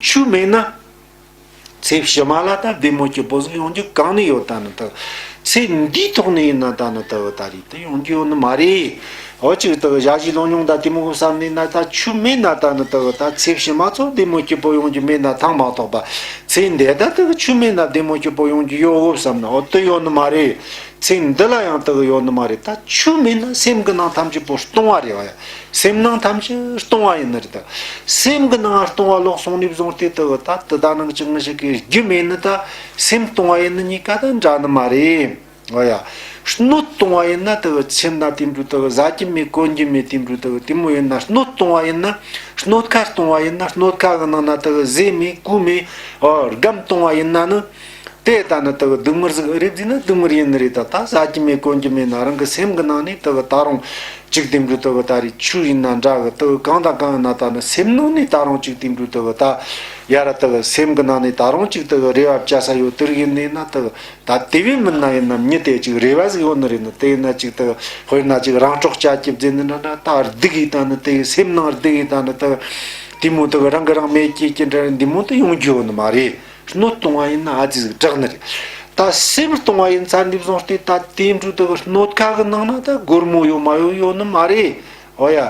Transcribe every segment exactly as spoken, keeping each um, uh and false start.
ཆོས་མེད་ན། ཚེ་ཕྱི་མ་ལ་ད་བདེ་མོ་སྐྱིད་པོ་ཟིག་ཡོང་རྒྱུ་གང་ནས་ཡོད། ད་ནི་ད་ཚེ་འདིའི་ཐོག་ནས་ཡིན་ན་ད་ནི་ད་ད་རེད་ད་ཡོང་རྒྱུ་ཡོད་ནི་མ་རེད། འོ་ཅིག་ད་ཞ་ཞི་ལོ་ཉུང་ད་དེ་མོ་གི་བསམ་ནས་ན། ད་ཆོས་མེད་ན་ད་ནི་ད་ད་ཚེ་ཕྱི་མ་ཚོ་བདེ་མོ་སྐྱིད་པོ་ཡོང་རྒྱུ་མེད་ན་ཐང་མ་གཏོགས་པ། ཚེ་འདི་ད་ད་ཆོས་མེད་ན་བདེ་མོ་སྐྱིད་པོ་ཡོང་རྒྱུ་ཡོད་འོ་བསམ་ན། འོ་དེ་ཡོད་ནི་མ་རེད། ཚེ་འདི་ལ་ཡང་དག་ཡོད་ནི་མ་རེད། ད་ཆོས་མེད་ན་སེམས་ཀྱི་ནང་ཐམས་ཅད་པོ་སྟོང་བ་རེད་བ་ཡ། སེམས་ནང་ཐམས་ཅད་སྟོང་བ་ཡིན་ནི་རེད་ད། སེམས་ཀྱི་ནང་སྟོང་བ་ལོག་སོང་ནས་བཟུང་སྟེ་དག་ད་དེ་ད་ནང་ཅི་ང་ཞིག་གི་རྒྱུ་མེད་ནི་ད། སེམས་སྟོང་བ་ཡིན་ནི་གཉིས་ཀ་ད་འདྲ་ནི་མ་རེད། འོ་ཡ། སྣོད་སྟོང་བ་ཡིན་ན་དག་སེམས་ན་དེ་འདྲ་དག་ཟ་རྒྱུ་མེད་གོན་རྒྱུ་མེད་དེ་འདྲ་དག་དེ་མོ་ཡིན་ན། སྣོད་སྟོང་བ་ཡིན་ན། སྣོད་ཁ་སྟོང་བ་ཡིན་ན། སྣོད་ཁ་གི་ནང་ན་དག་ཟས་མེད་གོས་མེད། འོ་སྒམ་སྟོང་བ་ཡིན་ན་ནི། དེ་ལྟ་ན་དག་སྡུག་བསྔལ་ཟིག་རེད་ཟེར་ན་སྡུག་བསྔལ་ཡིན་ནི་རེད་ད། ད་ཟ་རྒྱུ་མེད་གོན་རྒྱུ་མེད་ན་རང་གི་སེམས་ཀྱི་ནང་ནས་དག་ད་རུང་ཅིག་དེ་འདྲ་དག་ད་རེད། ཆོས་ཡིན་ན་འདྲ་གི་དག་གང་དང་གང་ཡིན་ན་ད་ནི་སེམས་ནང་ནས་ད་རུང་ཅིག་དེ་འདྲ་དག་ད་ཡ་ར་དག་སེམས་ཀྱི་ནང་ནས་ད་རུང་ཅིག་དག་རེ་བ་བཅའ་ས་ཡོད། དེ་རིགས་ཡིན་ནི་ན་དག་ད་དེ་བས་མིན་ན་ཡིན་ན་མྱི་དེ་ཅིག་རེ་བ་ཟིག་ཡོད་ནི་རེད་ནི། དེ་ཡིན་ན་ཅིག་དག་དཔེར་ན་ཅིག་རང་སྲོག་བཅད་རྒྱུ་ཟེར་ནི་འདྲ་འདྲ། ད་སྡུག་གི་ད་ནི་དེ་སེམས་ནང་སྡུག་གི་ད་ནི་དག་དེ་མོ་དག་རང་གི་རང་མེད་སྐྱེ་སྐྱེ་འདྲ་འདི་མོ་དེ་ཡོང་རྒྱུ་ཡོད་ནི་མ་རེད། སྣོད་སྟོང་བ་ཡིན་ན་ཨ་ཙི་ཟིག་དྲག་ནི་རེད། ད་སེམས་སྟོང་བ་ཡིན་ཚར་འདི་བཟུང་སྟེ་ད་དེ་འདྲ་དག་སྣོད་ཁ་གི་ནང་ན་ད་སྒོར་མོ་ཡོད་མ་ཡོད་ཡོད་ནི་མ་རེད། འོ་ཡ།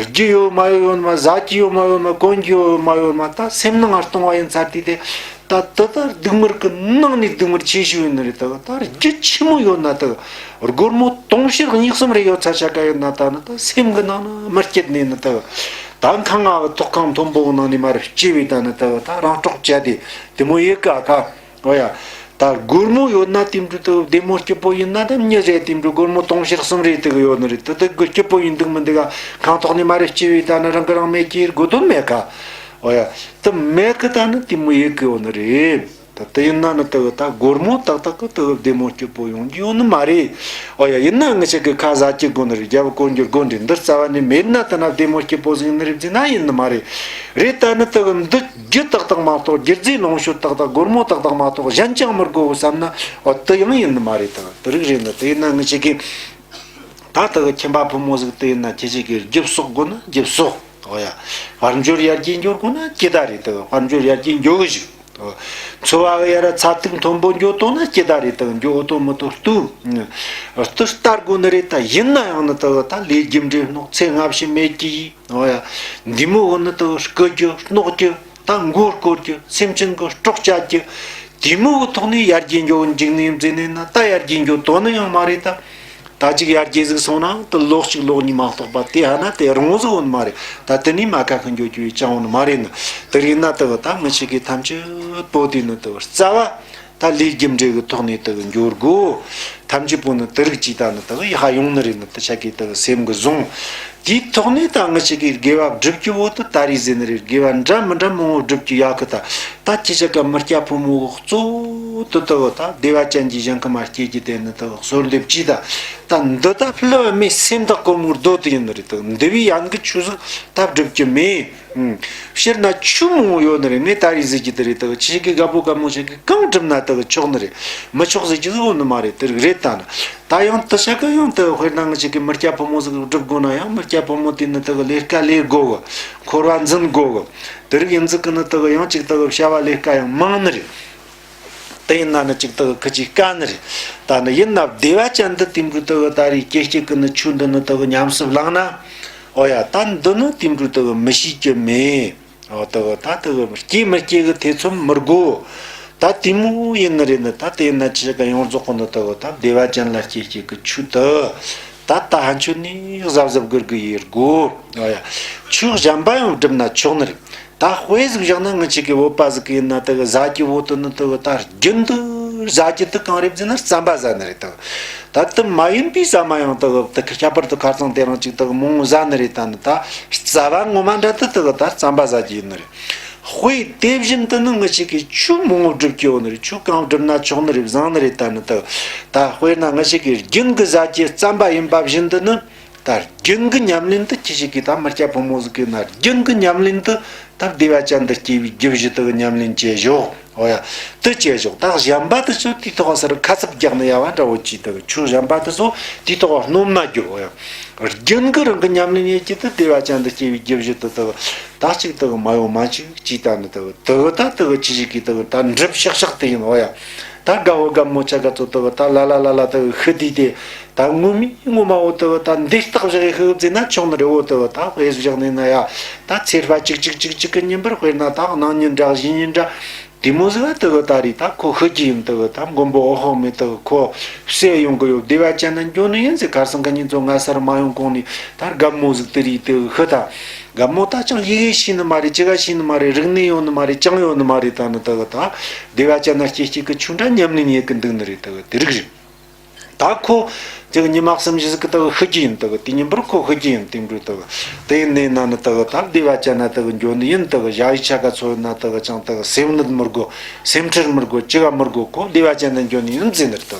རྒྱུ་ཡོད་མ་ཡོད་ཡོད་མ། ཟ་རྒྱུ་ཡོད་མ་ཡོད་མ། གོན་རྒྱུ་ཡོད་མ་ཡོད་མ། ད་སེམས་ནང་སྟོང་བ་ཡིན་ཚར་དུས་དེ། ད་དེ་ད་སྡུག་བསྔལ་གི་ནང་ནས་སྡུག་བསྔལ་ཆེ་ཤོས་ཡིན་ནི་རེད། ད་ད་རྒྱུ་ཆི་མོ་ཡོད་ན་ད་སྒོར་མོ་དུང་ཕྱུར་གཉིས་གསུམ་རེ་ཡོད་ཚར་ཆ་ག་ཡིན་ན་ད་ནི་ད་སེམས་གི་ནང་ན་མི་སྐྱིད་ནས་ནི་ད། ད་ཁང་ང་གི་ཐོག་ཁང་མཐོན་པོ་གི་ནང་ནས་མར་སྐྱེས་པའི་ད་ནི་ད་ད་རང་སྲོག་བཅད་དེ་དེ་མོ་ཡེ་ཀ་ཁ། འོ་ཡ། ད་སྒོར་མོ་ཡོད་ན་དེ་འདྲ་དུ་བདེ་མོ་སྐྱིད་པོ་ཡིན་ན། ད་མྱི་རེ་དེ་འདྲ་སྒོར་མོ་དུང་ཕྱུར་གསུམ་རེ་དེ་གི་ཡོད་ནི་རེད། དེ་དེ་གི་སྐྱིད་པོ་ཡིན་འདུག་མི་འདུག་ག་ཁང་ཐོག་ནས་མར་སྐྱེས་པའི་ད་ནི་རང་གི་རང་མེད་ཀྱི་དགོས་དོན་མེད་ཀ། འོ་ཡ། དེ་མེད་གི་ད་ནི་དེ་མོ་ཡེ་གི་ཡོད་ནི་རེད། ད་དེ་ཡིན་ན་ནི་དེ་གི་ད་སྒོར་མོ་ཏག་ཏག་གི་དེ་གི་བདེ་མོ་སྐྱིད་པོ་ཡོང་རྒྱུ་ཡོད་ནི་མ་རེད། འོ་ཡ། ཡིན་ན་ངི་ཆ་གི་ཁ་ཟ་རྒྱུ་དགོས་ནི་རེད། རྒྱབ་གོན་རྒྱུ་དགོས་ནི་རེད། འདི་རྩ་བ་ནས་མེད་ན་ད་ནི་བདེ་མོ་སྐྱིད་པོ་ཟིག་ཡིན་ནི་རེད་ཟེར་ན་ཡིན་ནི་མ་རེད། རེད། ད་ནི་དེ་གི་འདི་རྒྱུ་ཏག་ཏག་མ་གཏོགས། རྒྱུ་རྫས་ལོངས་སྤྱོད་ཏག་ཏག་སྒོར་མོ་ཏག་ཏག་མ་གཏོགས་གཞན་ཅང་མི་དགོས་བསམ་ན། འོ་དེ་ཡང་ཡིན་ནི་མ་རེད། ད་དེ་རིགས་རེད་ནི། དེ་ཡིན་ན་ངི་ཆ་གི་ད་དེ་གི་ཁྱིམ་པ་ཕོ་མོ་ཟིག་དེ་ཡིན་ན་ཁྱེད་ཆ་གི་རྒྱུ་གསོག་དགོས་ན་རྒྱུ་གསོག་འོ་ཡ། དཔལ་འབྱོར་ཡར་རྒྱས་འགྱོ་དགོས་ན་ཅི་ད་རེད། དེ་གི་དཔལ་འབྱོར་ཡར་རྒྱས་འགྱོ་གི་ཞིག་འཚོ་བ་གི་ཡ་ར་ཚ་ཐིག་མཐོན་པོ་འགྱོ་དོ་ན་ཅི་ད་རེད། དེ་གི་འགྱོ་འོ་དོ་མི་དོ་ལྟོས་ལྟོས་ལྟར་དགོས་ནི་རེད། ད་ཡིན་ན་ཡང་ནི་དེ་གི་ད་ལས་རྒྱུ་འབྲས་སྣོག་ཚེ་སྔ་ཕྱི་མེད་ཀྱི། འོ་ཡ། འདི་མོ་གི་ནི་དེ་གི་རྐུ་རྒྱུ་སྣོག་རྒྱུ། ད་མགོ་སྐོར་རྒྱུ། སེམས་ཅན་གི་སྲོག་བཅད་རྒྱུ། དེ་མོ་གི་ཐོག་ནས་ཡར་རྒྱས་འགྱོ་འཇུག་ནི་ཡིན་ཟེར་ནས་ན། ད་ཡར་རྒྱས་འགྱོ་དོ་ནི་ཡང་མ་རེད་ད། ད་ཅིག་ཡར་རྒྱས་ཟིག་སོང་ན་དེ་ལོ་གཅིག་ལོ་གཉིས་མ་གཏོགས་པ་དེ་ཧ་ན་དེ་རང་ཟིག་འོང་ནི་མ་རེད། ད་དེ་ནས་མ་ཁ་ཁ་འགྱོ་རྒྱུ་ཡི་ཅང་འོང་ནི་མ་རེད་ནི། དེ་རིགས་ན་དེ་གི་ད་ངི་ཆ་གི་ཐམས་ཅད་པོ་དེ་ནི་དེ་གི་རྩ་བ། ད་ལས་རྒྱུ་འབྲས་ཀྱི་ཐོག་ནས་དེ་གི་འགྱོ་དགོས། ཐམས་ཅད་པོ་ནི་དེ་རིགས་ཅིག་ད་ནི་དེ་གི་ཡ་ཧ་ཡོང་ནི་རེད་ནི། དེ་ཆ་གི་དེ་གི་སེམས་གི་བཟུང་། དེའི་ཐོག་ནས་ད་ངི་ཆ་གི་དགེ་བ་སྒྲུབ་རྒྱུ་བོ་དེ་ད་རེད་ཟེར་ནི་རེད། དགེ་བ་འདྲ་མི་འདྲ་མང་བོ་སྒྲུབ་རྒྱུ་ཡག་གི། ད་ད་ཁྱེད་ཆ་ག་མི་སྐྱ་ཕོ་མོ་གི་གཙོ་བོ་དེ་དེ་གི་ད་བདེ་བ་ཅན་གྱི་ཞིང་ཁམས་མ་སྐྱེ་རྒྱུ་དེ་ནི་དེ་གི་གསོལ་འདེབས་ཅིག་ད། ད་འདི་ད་བསླུ་བ་མེད་སེམས་ཐག་གོར་མོའི་རྡོ་དེ་ཡིན་ནི་རེད། དེ་འདི་བས་ཡན་གི་ཆོས་ཟིག་ད་སྒྲུབ་རྒྱུ་མེད། ཨང་། སྤྱིར་ན་ཆོས་མང་བོ་ཡོད་ནི་རེད། ངས་ད་རེས་ཟེར་རྒྱུ་དེ་རེད། དེ་ཆི་གི་དགའ་པོ་དགའ་མོ་ཞིག་གིས་གང་བསྒྲུབས་ན་དེ་ཆོག་ནི་རེད། མི་ཆོག་ཟེར་རྒྱུ་ཟིག་ཡོད་ནི་མ་རེད། དེ་རིགས་རེད། ད་ནི་ད་ཡང་དེ་ཆ་ག་ཡང་དེ་དཔེར་ན་ངི་ཆ་གི་མི་སྐྱ་ཕོ་མོ་ཟིག་སྒྲུབ་དགོས་ན་ཡང་མི་སྐྱ་ཕོ་མོ་དེ་ནི་དེ་གི་ལས་ཀ་ལས་དགོས་གི། འཁོར་བ་འཛིན་དགོས་གི། དེ་རིགས་ཡིན་ཟིག་གི་ནི་དེ་གི་ཡང་ཅིག་དེ་གི་བྱ་བ་ལས་ཀ་ཡང་མང་ནི་རེད། དེ་ཡིན་ན་ནི་ཅིག་དེ་གི་ཁི་ཅིག་དཀའ་ནི་རེད། ད་ནི་ཡིན་ན་བདེ་བ་ཅན་དུ་དེ་འདྲ་དེ་གི་ད་རེས་སྐྱེ་སྐྱེ་གི་ནི་ཆོས་འདི་ནི་དེ་གི་ཉམས་སུ་བླངས་ན། འོ་ཡ། ད་འདི་ནི་དེ་འདྲ་དེ་གི་མི་ཤེས་རྒྱུ་མེད། འོ་དེ་གི་ད་དེ་གི་སྐྱེ་མི་སྐྱེ་གི་ཐེ་ཚོམ་མི་དགོས། ད་དེ་མོ་ཡིན་ནི་རེད་ནི། ད་དེ་ཡིན་ན་ཅི་ཞིག་ག་ཡོངས་རྫོགས་གི་ནི་དེ་གི་ད་བདེ་བ་ཅན་ལ་སྐྱེ་སྐྱེ་གི་ཆོས་དེ། ད་ད་ཕན་ཆོད་ནི་གཟབ་གཟབ་གི་གི་ཡེད་དགོས། འོ་ཡ། ཆོས་གཞན་པ་ཡང་བསྒྲུབས་ན་ཆོག་ནི་རེད། ད་དཔེ་ཟིག་བཞག་ན་ངི་ཆ་གི་བོད་པ་ཟིག་གི་ཡིན་ན་དེ་གི་ཟ་རྒྱུ་བོ་དེ་ནི་དེ་གི་ད་རྒྱུན་དུ་ཟ་རྒྱུ་དེ་གང་རེད་ཟེར་ན་རྩམ་པ་ཟ་ནི་རེད། དེ་གི་ད་དེ་མ་ཡིན་པའི་ཟ་མ་ཡང་དེ་གི་དེ་ཁྱད་པར་དུ་ཁ་རྩང་དེ་རིང་ཅིག་དེ་གི་མང་བོ་ཟ་ནི་རེད། ད་ནི་ད་རྩ་བ་ངོ་མ་འདྲ་དེ་དེ་གི་ད་རྩམ་པ་ཟ་རྒྱུ་ཡིན་ནི་རེད། དཔེ་དེ་བཞིན་དུ་ནི་ངི་ཆ་གི་ཆོས་མང་བོ་སྒྲུབ་རྒྱུ་ཡོད་ནི་རེད། ཆོས་གང་བསྒྲུབས་ན་ཆོག་ནི་རེད། བཟང་ནི་རེད། ད་ནི་དེ་གི་ད་དཔེར་ན་ངི་ཆ་གི་རྒྱུན་གི་ཟ་རྒྱུ་རྩམ་པ་ཡིན་པ་བཞིན་དུ་ནི། ད་རྒྱུན་གྱི་ཉམས་ལེན་དུ་ཁྱེད་ཞིག་གིས། ད་མི་སྐྱ་ཕོ་མོ་ཟིག་གིས་ན་རྒྱུན་གྱི་ཉམས་ལེན་དུ་ད་བདེ་བ་ཅན་དུ་སྐྱེ་བའི་རྒྱུ་བཞི་དག་ཉམས་ལེན་བྱེད་ཞོག་འོ་ཡ། དེ་བྱེད་ཞོག་ད་གཞན་པ་དེ་ཚོ་དེའི་ཐོག་སར་ཁ་ཚབ་རྒྱག་ནི་ཡ་བ་འདྲ་བོ་ཅིག་ད་ཆོས་གཞན་པ་དེ་ཚོ་དེའི་ཐོག་སྣོམ་ན་རྒྱུ། འོ་ཡ། རྒྱུན་གྱི་རང་གི་ཉམས་ལེན་ཡེད་རྒྱུ་དེ་བདེ་བ་ཅན་དུ་སྐྱེ་བའི་རྒྱུ་བཞི་དེ་དག་ད་གཅིག་དག་མ་ཡོང་མ་གཅིག་ཅིག་ད་ནི་དག་དག་ད་དག་ཅི་ཞིག་གིས་དག་ད་འགྲུབ་ཤག་ཤག་དེ་ཡིན་འོ་ཡ། ད་དགའ་བོ་དགའ་མོ་ཆ་ག་ཚོ་དག་ད་ལ་ལ་ལ་ལ་དག་ཤི་དུས་དེ་ད་ངོ་མི་ངོ་མ་བོ་དག་ད་འདི་རྟགས་བཞག་ཤི་ཟེར་ན་ཆོག་ནི་རེད་འོ། དག་ད་དཔེ་བཞག་ནས་ན་ཡ། ད་ཚེས་པ་གཅིག་གཅིག་གཅིག་གཅིག་གི་ཉིན་པར་དཔེར་ན་ད་གནངས་ཉིན་འདྲ་གཞེས་ཉིན་འདྲ། དེ་མོ་ཟིག་ལ་དེ་གི་ད་རེས་ད་ཁོ་ཤི་རྒྱུ་ཡིན། དེ་གི་ད་མགོན་པོ་འོད་དཔག་མེད་དེ་གི་ཁོ་བསད་ཡོང་གི་ཡོད། བདེ་བ་ཅན་ན་འགྱོ་ནི་ཡིན་ཟེར། ཁར་སང་གི་ཉིན་ཚོ་ང་སར་མ་ཡོང་གོང་ནས་ད་རྒན་མོ་ཟིག་དེ་རེད། དེ་གི་ཤི་ད། རྒན་མོ་ད་ཅང་ཡི་གེ་ཤེས་ནི་མ་རེད། ཅི་ག་ཤེས་ནི་མ་རེད། རིག་གནས་ཡོད་ནི་མ་རེད། ཅང་ཡོད་ནི་མ་རེད། ད་ནི་དེ་གི་ད་བདེ་བ་ཅན་ན་སྐྱེ་སྐྱེ་གི་ཆུ་འདྲ་ཉམས་ལེན་ཡེད་གི་འདུག་ནི་རེད། དེ་གི་དེ་རིགས་རེད། ད་ཁོ་དེ་གི་ཉི་མ་གསུམ་བཞི་ཟིག་གི་དེ་གི་ཤི་རྒྱུ་ཡིན། དེ་གི་དེ་ཉིན་པར་ཁོ་ཤི་རྒྱུ་ཡིན། དེ་འདྲ་དེ་གི་དེ་ཡིན་ནས་ན་ནི་དེ་གི་ད་བདེ་བ་ཅན་ན་དེ་གི་འགྱོ་ནི་ཡིན། དེ་གི་ཞ་ཡི་ཆ་ག་ཚོ་ཡིན་ན་དེ་གི་ཅང་དེ་གི་སེམས་ནད་མི་དགོ། སེམས་ཁྲལ་མི་དགོ། ཅི་ག་མི་དགོ། ཁོ་བདེ་བ་ཅན་ན་འགྱོ་ནི་ཡིན་ཟེར་ནི་རེད། དེ་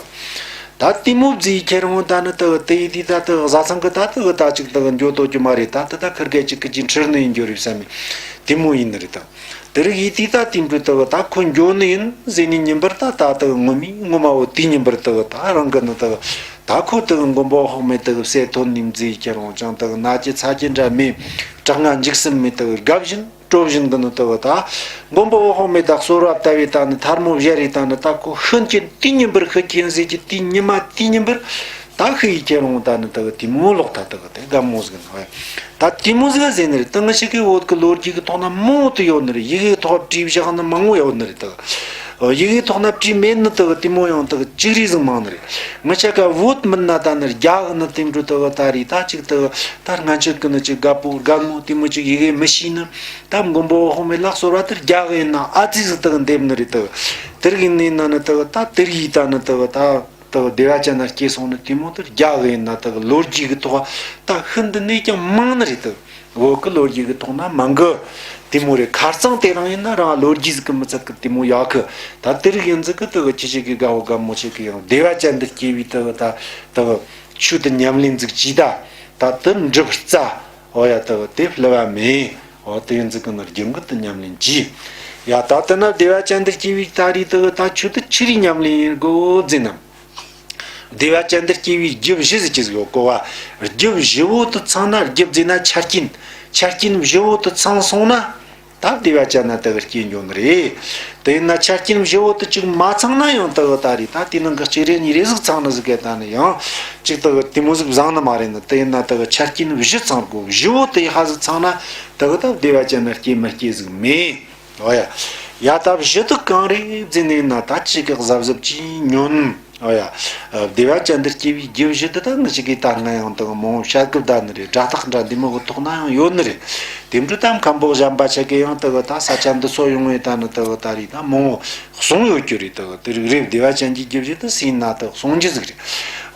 ད་དེ་མོ་བཟས་ཁྱེར་འོང་ད་ནི་དེ་གི་དེ་ཡི་དེ་ད་དེ་གི་བཟའ་ཚང་གི་ད་དེ་གི་ད་ཅིག་དེ་གི་འགྱོ་དོ་རྒྱུ་མ་རེད། ད་དེ་ད་ཁིར་གེ་ཅིག་གི་ཅིག་ཁྲིར་ནི་ཡིན་རྒྱུ་རེད་བསམ་མི་དེ་མོ་ཡིན་ནི་རེད། ད། དེ་རིགས་ཡིན་དུས་ད་དེ་འདྲ་དག་ད་ཁོ་འགྱོ་ནི་ཡིན་ཟེར་ནས་ཉིན་པར་ད་ད་དག་ངོ་མའི་ངོ་མ་བོ་དེ་ཉིན་པར་དག་ད་རང་གི་ནི་དག་ད་ཁོ་དག་མགོན་པོ་འོད་དཔག་མེད་དག་བསད་ཐོན་ནས་མཛེས་ཁྱེར་འོང་ཅང་དག་ན་གྱི་ཚ་གྱི་འདྲ་མེད། སྐྲག་སྔ་འཇིགས་སུ་མེད། དག་དགའ་བཞིན་སྤྲོ་བཞིན་གི་ནི་དག་ད་མགོན་པོ་འོད་དཔག་མེད་ད་གསོལ་བ་བཏབ་བས་ད་ནི་ཐལ་མོ་སྦྱར་རེ་ད་ནི་ད་ཁོ་ཤི་རྒྱུ་དེ་ཉིན་པར་ཤི་རྒྱུ་ཡིན་ཟེར་གྱི་དེ་ཉི་མ་དེ་ཉིན་པར། ད་ཤི་ཡི་ཁྱེར་འོང་ད་ནི་དག་དེ་མོ་ལོག་ད་དག་དེ་དགའ་མོ་ཟིག་ནི་ཧོ། ད་དེ་མོ་ཟིག་ཟེར་ནི་རེད། ད་ང་ཞིག་གི་བོད་ཀྱི་ལོ་རྒྱུས་ཀྱི་ཐོག་ན་མང་བོ་དུ་ཡོད་ནི་རེད། ཡི་གེའི་ཐོག་བྲིས་བཞག་ནི་མང་བོ་ཡོད་ནི་རེད་དག་ཡི་གེའི་ཐོག་ན་བྲིས་མེད་ནི་དག་དེ་མོ་ཡང་དག་ཅིག་རེ་ཟིག་མང་ནི་རེད། ང་ཞིག་ག་བོད་མིན་ན་ད་ནི་རྒྱ་གི་ནི་དེ་འདྲ་དག་ད་རེད། ད་ཅིག་དག་ད་སྔ་ཕྱི་གི་ནི་ཅིག་རྒད་པོ་རྒད་མོ་དེ་མོ་ཅིག་ཡི་གེ་མི་ཤེས་ནི། ད་མགོན་པོ་འོད་དཔག་མེད་ལ་གསོལ་བ་དེར་རྒྱ་གི་ཡིན་ན་ཨ་ཙི་ཟིག་དག་འདེབས་ནི་རེད་དག་དེར་ཡིན་ནི་ན་ནི་དག་ད་དེར་ཡིས་ད་ནི་དག་ད། དག་བདེ་བ་ཅན་ན་སྐྱེས་སོང་ནི་དེ་མོ་དེར་རྒྱ་གི་ཡིན་ན་དག་ལོ་རྒྱུས་ཀྱི་ཐོག་ད་ཤིན་ཏུ་ནས་ཀྱང་མང་ནི་རེད་དག་བོད་ཀྱི་ལོ་རྒྱུས་ཀྱི་ཐོག་ན་མང་གི་དེ་མོ་རེད། ཁ་རྩང་དེ་རང་ཡིན་ན་རང་ལོ་རྒྱུས་ཟིག་གི་མི་ཚད་གི་དེ་མོ་ཡོད་གི་ད་དེ་རིགས་ཡིན་ཟིག་གི་དག་ཁྱི་ཞིག་གི་དགའ་བོ་དགའ་མོ་ཞིག་གི་ཡང་བདེ་བ་ཅན་དུ་སྐྱེ་བའི་དག་ད་དག་ཆོས་དུ་ཉམས་ལེན་ཟིག་ཅིག་ད་ད་དེ་འགྲུབ་རྩ་འོ་ཡ་དག་དེ་བསླུ་བ་མེད། འོ་དེ་ཡིན་ཟིག་གི་ནི་རྒྱུན་གི་དུ་ཉམས་ལེན་གྱིས། ཡ་ད་དེ་ན་བདེ་བ་ཅན་དུ་སྐྱེ་བའི་ད་རེས་དག་ད་ཆོས་དུ་ཆི་རིགས་ཉམས་ལེན་ཡིན་དགོ་ཟེར་ན། བདེ་བ་ཅན་དུ་སྐྱེ་བའི་རྒྱུ་བཞི་ཟེར་གྱི་ཟིག་ཡོད་གོ་བ། རྒྱུ་བཞི་བོ་དུ་ཚང་ན། རྒྱུ་བཟླས་ན་ཆ་རྐྱེན། ཆ་རྐྱེན་བཞི་བོ་དུ་ཚང་སོང་ན། ད་བདེ་བ་ཅན་ན་དེ་གི་སྐྱེ་འགྱོ་ནི་རེད། དེ་ཡིན་ན་ཆ་རྐྱེན་བཞི་བོ་དུ་ཅིག་མ་ཚང་ན་ཡང་དེ་གི་ད་རེད། ད་དེ་ནང་གི་གཅིག་རེ་གཉིས་རེ་ཟིག་ཚང་ནི་ཟིག་གི་ད་ནི་ཡང་ཅིག་དེ་གི་དེ་མོ་ཟིག་བཟང་ནི་མ་རེད་ནི། དེ་ཡིན་ན་དེ་གི་ཆ་རྐྱེན་བཞི་ཚང་དགོ་བཞི་བོ་དུ་ཡི་ཧ་ཟིག་ཚང་ན་དེ་གི་ད་བདེ་བ་ཅན་ན་སྐྱེ་མི་སྐྱེ་ཟིག་མེད། ཨོ་ཡ། ཡ་ད་བཞི་དུ་གང་རེད་ཟེར་ནས་ན་ད་ཅིག་གི་གཟབ་གཟབ་ཅིག་ཉོན། ཨོ་ཡ། བདེ་བ་ཅན་དུ་སྐྱེ་བའི་རྒྱུ་བཞི་དུ་ད་ང་ཅིག་གི་ད་ང་ཡང་དུ་མོ་བཤད་གི་ད་ནི་རེད། སྒྲ་རྟགས་འདྲ་འདི་མོ་གི་ཐོག་ན་ཡང་ཡོད་ནི་རེད། དེ་འདྲ་ད་མཁན་པོ་གཞན་པ་ཆ་གི་ཡང་དུ་ད་ས་ཆ་འདི་ཚོ་ཡོང་བའི་ད་ནི་དུ་ད་རེད། ད་མོ་གསུང་ཡོད་རྒྱུ་རེད། དུ་དེ་རིགས་རེད། བདེ་བ་ཅན་གྱི་རྒྱུ་བཞི་དུ་སྲིད་ན་དུ་གསུང་རྒྱུ་ཟིག་རེད།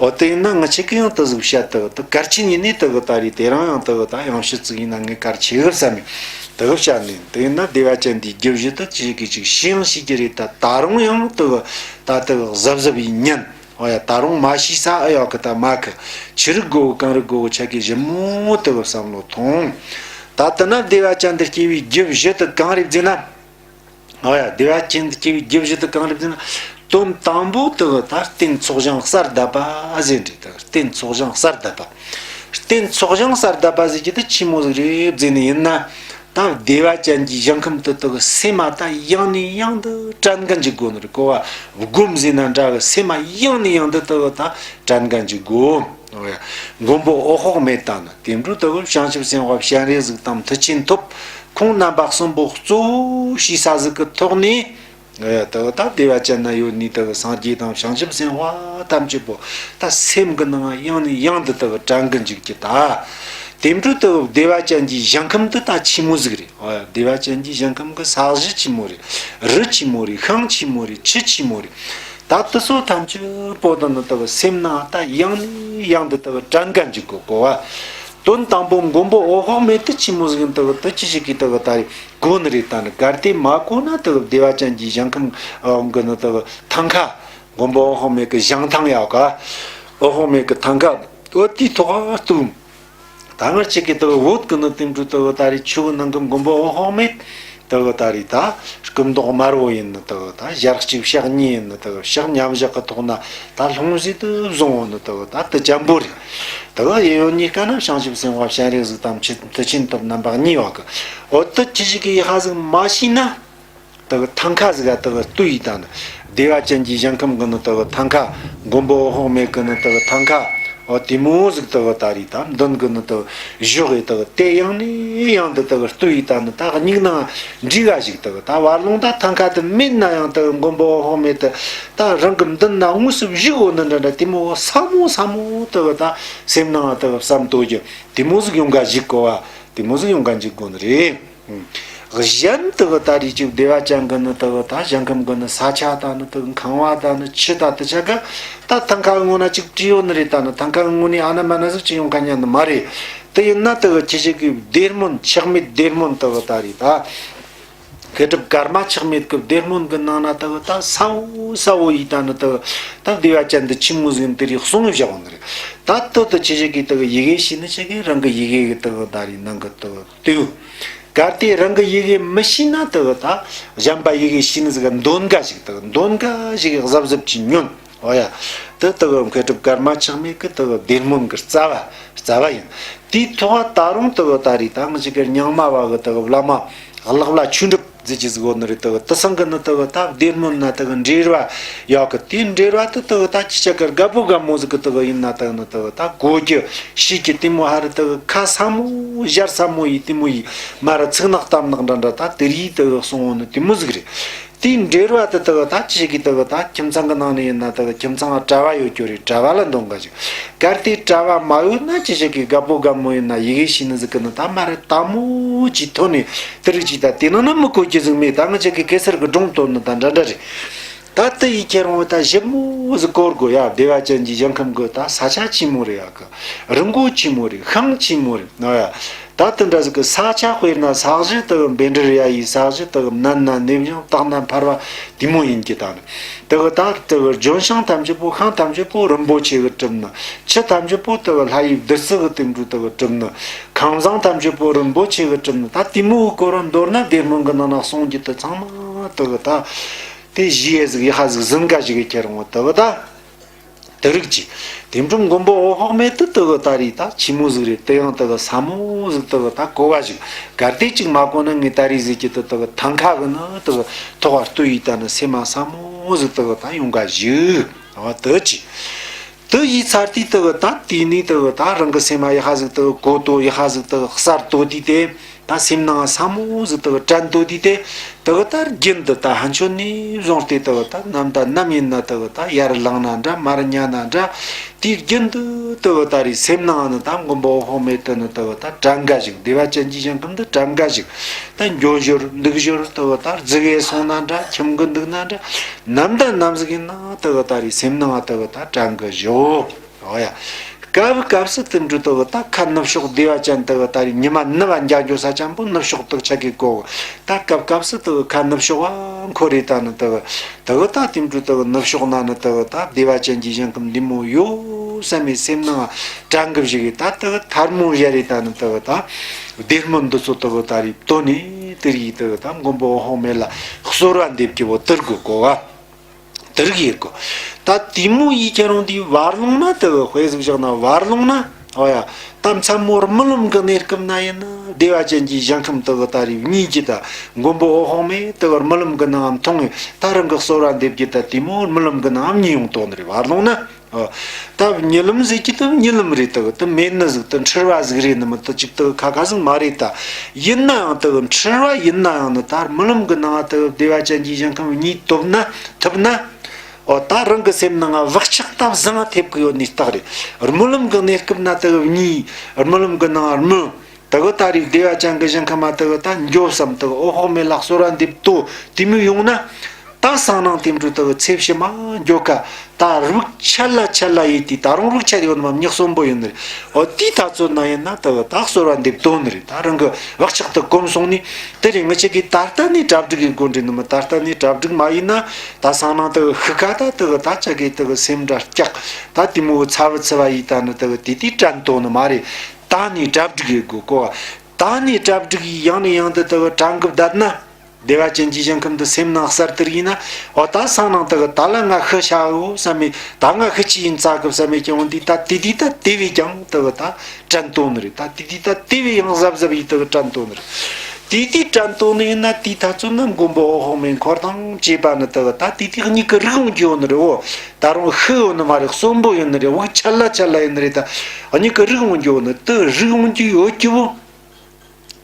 ཨོ་དེ་ཡིན་ན་ང་ཆ་གི་ཡང་དུ་ཟིག་བཤད་དུ་དུ་གལ་ཆེན་ཡིན་ནི་དུ་ད་རེད། དེ་རང་ཡང་དུ་ད་ཡང་ཕྱི་ཚིག་ཡིན་ན་ངས་གལ་ཆེ་གི་བསམ་མི། དེ་གི་བཤད་ནས་དེ་ཡིན་ན་བདེ་བ་ཅན་དེའི་རྒྱུ་བཞི་དེ་ཅི་ཞིག་གིས་ཅིག་ཤེས་ཡང་ཤེས་ཀྱི་རེད། ད་ད་རུང་ཡང་དེ་གི་ད་དེ་གི་གཟབ་གཟབ་ཡིན་ཉན། ཨོ་ཡ། ད་རུང་མ་ཤེས་ས་ཨེ་ཡོད་གི་ད་མ་གི་ཆི་རིགས་དགོ་གི་གང་རིགས་དགོ་གི་ཆ་གི་ཞིབ་མོ་དེ་གི་བསམ་བློ་ཐོངས། ད་དེ་ན་བདེ་བ་ཅན་དུ་སྐྱེ་བའི་རྒྱུ་བཞི་དེ་གང་རེད་ཟེར་ན། ཨོ་ཡ། བདེ་བ་ཅན་དུ་སྐྱེ་བའི་རྒྱུ་བཞི་དེ་གང་རེད་ཟེར་ན། དོན་དང་པོ་དེ་གི་ད་རྟེན་ཚོགས་ཞིང་གསར་གདབ་པ་ཟེར་འདྲ། ད་རྟེན་ཚོགས་ཞིང་གསར་གདབ་པ། རྟེན་ཚོགས་ཞིང་གསར་གདབ་པ་ཟེར་གྱི་དེ་ཆི་མོ་ཟིག་རེད་ཟེར་ནི་ཡིན་ན། ད་བདེ་བ་ཅན་གྱི་ཞིང་ཁམས་དེ་དག་སེམས་མ་ད་ཡང་ནས་ཡང་དུ་དྲན་གི་འཇུག་དགོས་ནི་རེད་གོ་བ། སྒོམ་ཟེར་ན་འདྲ་གི་སེམས་མ་ཡང་ནས་ཡང་དུ་དག་ད་དྲན་གི་འཇུག་དགོས། འོ་ཡ། མགོན་པོ་འོད་དཔག་མེད་དང་ནི་དེ་འཕྲོ་དག་བྱང་ཆུབ་སེམས་དཔའ་སྤྱན་རས་གཟིགས་དང་མཐུ་ཆེན་ཐོབ། ཁོང་རྣམ་པ་གསུམ་པོ་གཙོ་བོ་ཞེས་ས་ཟིག་གི་ཐོག་ནས། འོ་ཡ། དག་ད་བདེ་བ་ཅན་ན་ཡོད་ནི་དག་སངས་རྒྱས་དང་བྱང་ཆུབ་སེམས་དཔའ་ཐམས་ཅད་པོ་ད་སེམས་གི་ནང་ཡང་ནས་ཡང་དུ་དག་དྲན་གི་འཇུག་གི་ད། དེ་འཕྲོ་དག་བདེ་བ་ཅན་གྱི་ཞིང་ཁམས་དེ་ད་ཆི་མོ་ཟིག་རེད། འོ་ཡ། བདེ་བ་ཅན་གྱི་ཞིང་ཁམས་གི་ས་གཞི་ཆི་མོ་རེད། རི་ཆི་མོ་རེད། ཤིང་ཆི་མོ་རེད། ཆུ་ཆི་མོ་རེད། ད་དེ་ཚོ་ཐམས་ཅད་པོ་དང་ནི་དག་སེམས་ནང་ད་ཡང་ནས་ཡང་དུ་དག་དྲན་ག་འཇུག་གོ་གོ་བ། དོན་དང་པོ་མགོན་པོ་འོད་དཔག་མེད་དེ་ཆི་མོ་ཟིག་ཡིན་དག་དེ་ཅི་ཞིག་གིས་དག་ད་རེ་གོ་ནི་རེད། ད་ནི་གལ་ཏེ་མ་གོ་ན་དག་བདེ་བ་ཅན་གྱི་ཞིང་ཁམས་གི་ནི་དག་ཐང་ཁ་མགོན་པོ་འོད་དཔག་མེད་གི་ཞིང་ཐང་ཡོད་ཀ་འོད་དཔག་མེད་གི་ཐང་ཁ་འོ་དེའི་ཐོག་ཏུ། ད་སྔར་ཆེ་གེ་དག་བོད་ཀྱི་ནི་དེང་དུ་དག་ད་རེས་ཆུ་བོ་ནང་གི་མགོན་པོ་འོད་དཔག་མེད་དག་ད་རེས་ད་སྐུ་མདོག་དམར་བོ་ཡིན་ནི་དག་ད་ཞག་གཅིག་ཞག་གཉིས་ཡིན་ནི་དག་ཞག་མཉམ་བཞག་གི་ཐོག་ན་ད་ལྷུང་བཟེད་དུ་བཟུང་བོ་ནི་དག་ད་དུ་ཅམ་པོ་རེད། དེ་ག་ཡེ་ཡོད་གཉིས་ཀ་ན་བྱང་ཆུབ་སེམས་དཔའ་སྤྱན་རས་གཟིགས་དང་མཐུ་ཆེན་ཐོབ་རྣམ་པ་གཉིས་བ་གི། འོ་དེ་ཁྱེད་ཅག་གིས་ཡི་ཧ་ཟིག་མ་ཤེས་ན། དེ་གི་ཐང་ཁ་ཟིག་ག་དེ་གི་ལྟོས་ཡི་ད་ནི། བདེ་བ་ཅན་གྱི་ཞིང་ཁམས་གི་ནི་དེ་གི་ཐང་ཁ། མགོན་པོ་འོད་དཔག་མེད་གི་ནི་དེ་གི་ཐང་ཁ། འོ་དེ་མོ་ཟིག་དེ་གི་ད་རེད་ད་མདུན་གི་ནི་དེ་གི་བཞུགས་ཡི་དེ་གི་དེ་ཡང་ནས་ཡང་དུ་དེ་གི་ལྟོས་ཡི་ད་ནི་ད་སྙིང་ནང་འདྲི་ག་ཞིག་དེ་གི་ད་བར་ལུང་ད་ཐང་ཁ་དེ་མེད་ན་ཡང་དེ་གི་མགོན་པོ་འོད་དཔག་མེད་དེ་ད་རང་གི་མདུན་ན་དངོས་སུ་བཞུགས་འོ་ནི་འདྲ་འདྲ་དེ་མོ་ས་མོ་ས་མོ་དེ་གི་ད་སེམས་ནང་དེ་གི་བསམ་དོ་རྒྱུ་དེ་མོ་ཟིག་ཡོང་ག་ཞིག་གོ་བ་དེ་མོ་ཟིག་ཡོང་ག་འཇུག་དགོས་ནི་རེད། གཞན་དག་ད་རེས་ཅིག་བདེ་བ་ཅན་གི་ནི་དག་ད་ཞིང་ཁམས་གི་ནི་ས་ཆ་དང་ནི་དག་ཁང་བ་དང་ནི་ཆུ་དང་དེ་ཆ་ག་ད་ཐང་ཁ་གི་ངོ་ན་ཅིག་བྲིས་ཡོད་ནི་རེད། ད་ནི་ཐང་ཁ་གི་ངོ་ནས་ཨ་ན་མ་ན་ཟིག་ཅིག་ཡོང་ཁ་ཉན་ནི་མ་རེད། དེ་ཡིན་ན་དག་ཁྱེད་ཅག་གི་བདེ་སྨོན་ཆགས་མེད་བདེ་སྨོན་དག་ད་རེད་ད། མཁས་གྲུབ་ཀརྨ་ཆགས་མེད་ཀྱི་བདེ་སྨོན་གྱི་ནང་ན་དག་ད་ས་བོ་ས་བོ་ཡིས་ད་ནི་དག་ད་བདེ་བ་ཅན་འདི་ཆི་མོ་ཟིག་འདི་རེད་གསུངས་བཞག་ནི་རེད། ད་དོ་དོ་ཁྱེད་ཅག་གི་དག་ཡི་གེ་ཤེས་ནི་ཆ་གི་རང་གི་ཡི་གེ་གི་དག་ད་རེད་ནང་གི་དག་ལྟོས། གལ་ཏེ་རང་གི་ཡི་གེ་མི་ཤེས་ན་དེ་གི་ད་གཞན་པ་ཡི་གེ་ཤེས་ནི་ཟིག་ག་འདོན་ག་ཞིག་དེ་གི་འདོན་ག་ཞིག་གི་གཟབ་གཟབ་ཀྱིས་ཉོན། འོ་ཡ། དེ་དེ་གི་མཁས་གྲུབ་ཀརྨ་ཆགས་མེད་ཀྱི་དེ་གི་བདེ་སྨོན་གྱི་རྩ་བ་རྩ་བ་ཡིན། དེའི་ཐོག་ད་རུང་དེ་གི་ད་རེས་ད་ང་ཅག་གི་རྙིང་མ་བ་གི་དེ་གི་བླ་མ་ལག་བླ་ཆོས་འགྲུབ་ཟེར་གྱི་ཟིག་ཡོད་ནི་རེད། དེ་གི་དེ་ཚང་གི་ནི་དེ་གི་ད་བདེ་སྨོན་ན་དེ་གི་འབྲེལ་བ་ཡོད་གི། དེའི་འབྲེལ་བ་དེ་དེ་གི་ད་ཁྱེད་ཅག་གི་རྒད་པོ་རྒད་མོ་ཟིག་གི་དེ་གི་ཡིན་ན་དེ་གི་ནི་དེ་གི་ད་གོ་རྒྱུ། ཤེས་ཀྱི་དེ་མོ་ཧ་རི་དེ་གི་ཁ་ས་མོ་ཞར་ས་མོ་ཡི་དེ་མོ་ཡི་མ་རི་ཚིག་ནག་གཏམ་ནག་འདྲ་འདྲ་ད་དེ་རིགས་དེ་གི་གསུང་འོ་ནི་དེ་མོ་ཟིག་རེད། དེའི་འབྲེལ་བ་དེ་དེ་གི་ད་ཅི་ཞིག་གི་དེ་གི་ད་ཁྱིམ་ཚང་གི་ནང་ནས་ཡིན་ན་དེ་གི་ཁྱིམ་ཚང་ལ་གྲྭ་བ་ཡོད་རྒྱུ་རེད། གྲྭ་བ་ལ་འདོན་ག་ཞིག་གལ་ཏེ་གྲྭ་བ་མ་ཡོད་ན་ཅི་ཞིག་གི་རྒད་པོ་རྒད་མོ་ཡིན་ན་ཡི་གེ་ཤེས་ནི་ཟིག་གི་ནི་ད་མ་རི་དལ་མོ་ཅིག་ཐོན་ནས་དེ་རིགས་ཅིག་ད་དེ་ནང་ན་མི་གོ་རྒྱུ་ཟིག་མེད། ད་ང་ཅག་གི་གེ་སར་གི་སྒྲུང་བཏོན་ནི་ད་འདྲ་འདྲ་རེད། ད་དེ་ཡི་ཁྱེད་རང་ད་ཞིབ་མོ་ཟིག་གོ་དགོས་ཡ། བདེ་བ་ཅན་གྱི་ཞིང་ཁམས་གི་ད་ས་ཆ་ཆི་མོ་རེད་ཡ་གི། རི་མགོ་ཆི་མོ་རེད། ཤིང་ཆི་མོ་རེད་ན་ཡ། ད་དེ་འདྲ་ཟིག་གི་ས་ཆ་དཔེར་ན་ས་གཞི་དག་འབེན་འདྲིར་ཡ་ཡི་ས་གཞི་དག་མནན་ན་ནེམ་ཞིང་བཏགས་ན་འཕར་བ་དེ་མོ་ཡིན་གྱི། ད་ནི་དག་ད་དག་ལྗོན་ཤིང་ཐམས་ཅད་པོ་ཤིང་ཐམས་ཅད་པོ་རིན་པོ་ཆེ་གི་གྲུབ་ནི། ཆུ་ཐམས་ཅད་པོ་དག་ལྷ་ཡི་བདུད་རྩི་གི་དེ་འདྲ་དག་གྲུབ་ནི། ཁང་བཟང་ཐམས་ཅད་པོ་རིན་པོ་ཆེ་གི་གྲུབ་ནི། ད་དེ་མོ་གི་སྐོར་མདོར་ན་བདེ་སྨོན་གི་ནང་ན་གསུང་རྒྱུ་དེ་ཚང་མ་དག་ད། དེ་ཞི་ཡེ་ཟིག་ཡི་ཧ་ཟིག་ཟིན་ག་ཞིག་གི་ཁྱེར་འོང་དག་ད། དེ་རིགས་ཀྱི་དེ་འབྲུ་མགོན་པོ་འོད་དཔག་མེད་དུ་དག་ད་རེས་ད་ཆི་མོ་ཟིག་རེད། དེ་ཡང་དག་ས་མོ་ཟིག་དག་ད་གོ་བ་ཞིག་གལ་ཏེ་ཅིག་མ་གོ་ན་ངས་ད་རེས་ཟིག་གི་དུ་དག་ཐང་ཁ་གི་ནི་དག་ཐོག་བར་ལྟོས་ཡིས་ད་ནི་སེམས་མ་ས་མོ་ཟིག་དག་ད་ཡོང་ག་ཞིག་འོ་དུ་ཅི། དུ་ཡིས་ཚར་དུས་དག་ད་དེ་ནས་དག་ད་རང་གི་སེམས་མ་ཡི་ཧ་ཟིག་དག་གོ་དོ་ཡི་ཧ་ཟིག་དག་གསར་དོ་དུས་དེ། ད་སེམས་ནང་ས་མོ་ཟིག་དག་དྲན་དོ་དུས་དེ། དག་ད་རྒྱུན་དུ་ད་ཕན་ཆོད་ནས་བཟུང་སྟེ་དག་ད་ནམ་ད་ནམ་ཡིན་ན་དག་ད་ཡར་ལངས་ན་འདྲ་མར་ཉལ་ན་འདྲ། དེའི་རྒྱུན་དུ་དག་ད་རེས་སེམས་ནང་ནི་ད་མགོན་པོ་འོད་དཔག་མེད་དུ་ནི་དག་ད་དྲན་ག་ཞིག་བདེ་བ་ཅན་གྱི་ཞིང་ཁམས་འདི་དྲན་ག་ཞིག་ད་འགྱོ་ཞོར་འདུག་ཞོར་དག་ད་རྫི་གེ་སོང་ན་འདྲ་ཁྱིམ་གི་འདུག་ན་འདྲ། ནམ་ད་ནམ་ཟིག་ཡིན་ན་དག་ད་རེས་སེམས་ནང་དག་ད་དྲན་གི་ཞོག་འོ་ཡ། སྐབས་སྐབས་སུ་དེ་འདྲ་དག་ད་ཁ་ནུབ་ཕྱོགས་བདེ་བ་ཅན་དག་ད་རེས་ཉི་མ་ནུབ་པ་འཇའ་འགྱོ་ས་ཅན་པོ་ནུབ་ཕྱོགས་དག་ཆ་གི་གོ། ད་སྐབས་སྐབས་སུ་དག་ཁ་ནུབ་ཕྱོགས་བ་འཁོར་རེ་ད་ནི་དག་དག་ད་དེ་འདྲ་དག་ནུབ་ཕྱོགས་ན་ནི་དག་ད་བདེ་བ་ཅན་གྱི་ཞིང་ཁམས་འདི་མོ་ཡོད་བསམ་མེད་སེམས་ནང་དྲན་གི་བཞི་གི་ད་དག་ཐལ་མོ་བཞག་རེ་ད་ནི་དག་ད་བདེ་སྨོན་འདི་ཚོ་དག་ད་རེས་བཏོན་ནས་དེ་རིགས་དག་ད་མགོན་པོ་འོད་དཔག་མེད་ལ་གསོལ་བ་འདེབས་ཀྱི་བོ་དེར་དགོས་གོ་བ། དེ་རིགས་ཡིན་གོ། ད་དེ་མོ་ཡིས་ཁྱེད་རང་དེའི་བར་ལུང་ན་དེ་གི་དཔེ་ཟིག་བཞག་ན་བར་ལུང་ན། ཨོ་ཡ། ད་མཚན་མོར་རྨི་ལམ་གི་གནས་སྐབས་ན་ཡིན་ན་བདེ་བ་ཅན་གྱི་ཞིང་ཁམས་དེ་གི་ད་རེས་གཉིད་ཀྱི་ད་མགོན་པོ་འོད་དཔག་མེད་དེ་གི་རྨི་ལམ་གི་ནང་མཐོང་ངེ་ད་རང་གི་གསོལ་བ་འདེབས་ཀྱི་ད་དེ་མོ་རྨི་ལམ་གི་ནང་གཉིད་ཡོང་དོགས་ནི་རེད་བར་ལུང་ན། ཨོ། ད་རྨི་ལམ་ཟེར་གྱི་ད་རྨི་ལམ་རེད་ད་གི་ད་མེད་ནི་ཟིག་ད་འཁྲུལ་བ་ཟིག་རེད་ནི་མི་ད་ཅིག་ད་གི་ཁ་ཁ་ཟིག་མ་རེད་ད། ཡིན་ན་ཡང་ད་གི་འཁྲུལ་བ་ཡིན་ན་ཡང་ནི་ད་རྨི་ལམ་གི་ནང་ད་གི་བདེ་བ་ཅན་གྱི་ཞིང་ཁམས་གཉིད་ཐུབ་ན་ཐུབ་ན། ཨོ་ད་རང་གི་སེམས་ནང་བག་ཆགས་ད་བཟང་ཐེབས་གི་ཡོད་ནི་རྟགས་རེད། རྨི་ལམ་གི་གནས་སྐབས་ན་ད་གི་གཉིད་རྨི་ལམ་གི་ནང་རྨི། ད་གི་ད་རེས་བདེ་བ་ཅན་གི་ཞིང་ཁམས་མ་ད་གི་ད་འགྱོ་བསམ་ད་གི་འོད་དཔག་མེད་ལ་གསོལ་བ་འདེབས་ཏོ་དེ་མོ་ཡོང་ན། ད་སང་ནང་དེ་འདྲ་ད་གི་ཚེ་ཕྱི་མ་འགྱོ་ཀ་ད་རིག་ཆད་ལ་ཆད་ལ་ཡིན་དུས་ད་རུང་རིག་ཆད་ཡོད་ནི་མ་མྱི་གསོན་པོ་ཡིན་ནི་རེད། འོ་དེའི་ད་ཚོད་ན་ཡིན་ན་ད་གི་ད་གསོལ་བ་འདེབས་ཏོ་ནི་རེད། ད་རང་གི་བག་ཆགས་ད་གོམས་སོང་ནི་དེ་རེད། ངི་ཆ་གི་ད་ལྟ་ནས་གྲ་སྒྲིག་གི་དགོས་འདྲི་ནི་མ་ད་ལྟ་ནས་གྲ་སྒྲིག་མ་ཡིན་ན་ད་སང་ནང་ད་གི་ཤི་ཁ་ད་ད་གི་ད་ཆ་གི་ད་གི་སེམས་འདྲ་སྐྱག་ད་དེ་མོ་ཚ་བ་ཚ་བ་ཡིས་ད་ནི་ད་གི་དེ་དེ་དྲན་ཏོ་ནི་མ་རེད། ད་ནས་གྲ་སྒྲིག་གི་དགོས་གོ། ད་ནས་གྲ་སྒྲིག་ཡིས་ཡང་ནས་ཡང་དུ་ད་གི་གྲ་འགུལ་བསྡད་ན། བདེ་བ་ཅན་གྱི་ཞིང་ཁམས་འདི་སེམས་ནང་གསལ་དུ་ཡིན་ན། འོ་ད་སང་ནང་དེ་གི་ད་ལ་ང་ཤི་ཤ་འོ་བསམ་མེད། ད་ང་ཤི་ཆི་ཡིན་ཙ་གི་བསམ་མེད་ཀྱང་འོ་འདི་ད་དེ་དུས་ད་དེ་བས་ཀྱང་དེ་གི་ད་དྲན་ཏོ་ནི་རེད། ད་དེ་དུས་ད་དེ་བས་ཡང་གཟབ་གཟབ་ཡིན་དེ་གི་དྲན་ཏོ་ནི་རེད། དེ་དུས་དྲན་ཏོ་ནི་ཡིན་ན་དེའི་ཐ་ཚོད་ན་མགོན་པོ་འོད་དཔག་མེད་འཁོར་དང་བཅས་པ་ནི་དེ་གི་ད་དེ་དུས་གཉིས་ཀྱི་རིགས་འོང་རྒྱུ་ཡོད་ནི་རེད། འོ་ད་རུང་ཤི་ཡོད་ནི་མ་རེད། གསོན་པོ་ཡོད་ནི་རེད། དབུགས་ཆད་ལ་ཆད་ལ་ཡོད་ནི་རེད། ད་གཉིས་ཀྱི་རིགས་འོང་རྒྱུ་ཡོད་ནི་དེ་རིགས་འོང་རྒྱུ་ཡོད་རྒྱུ་བོ།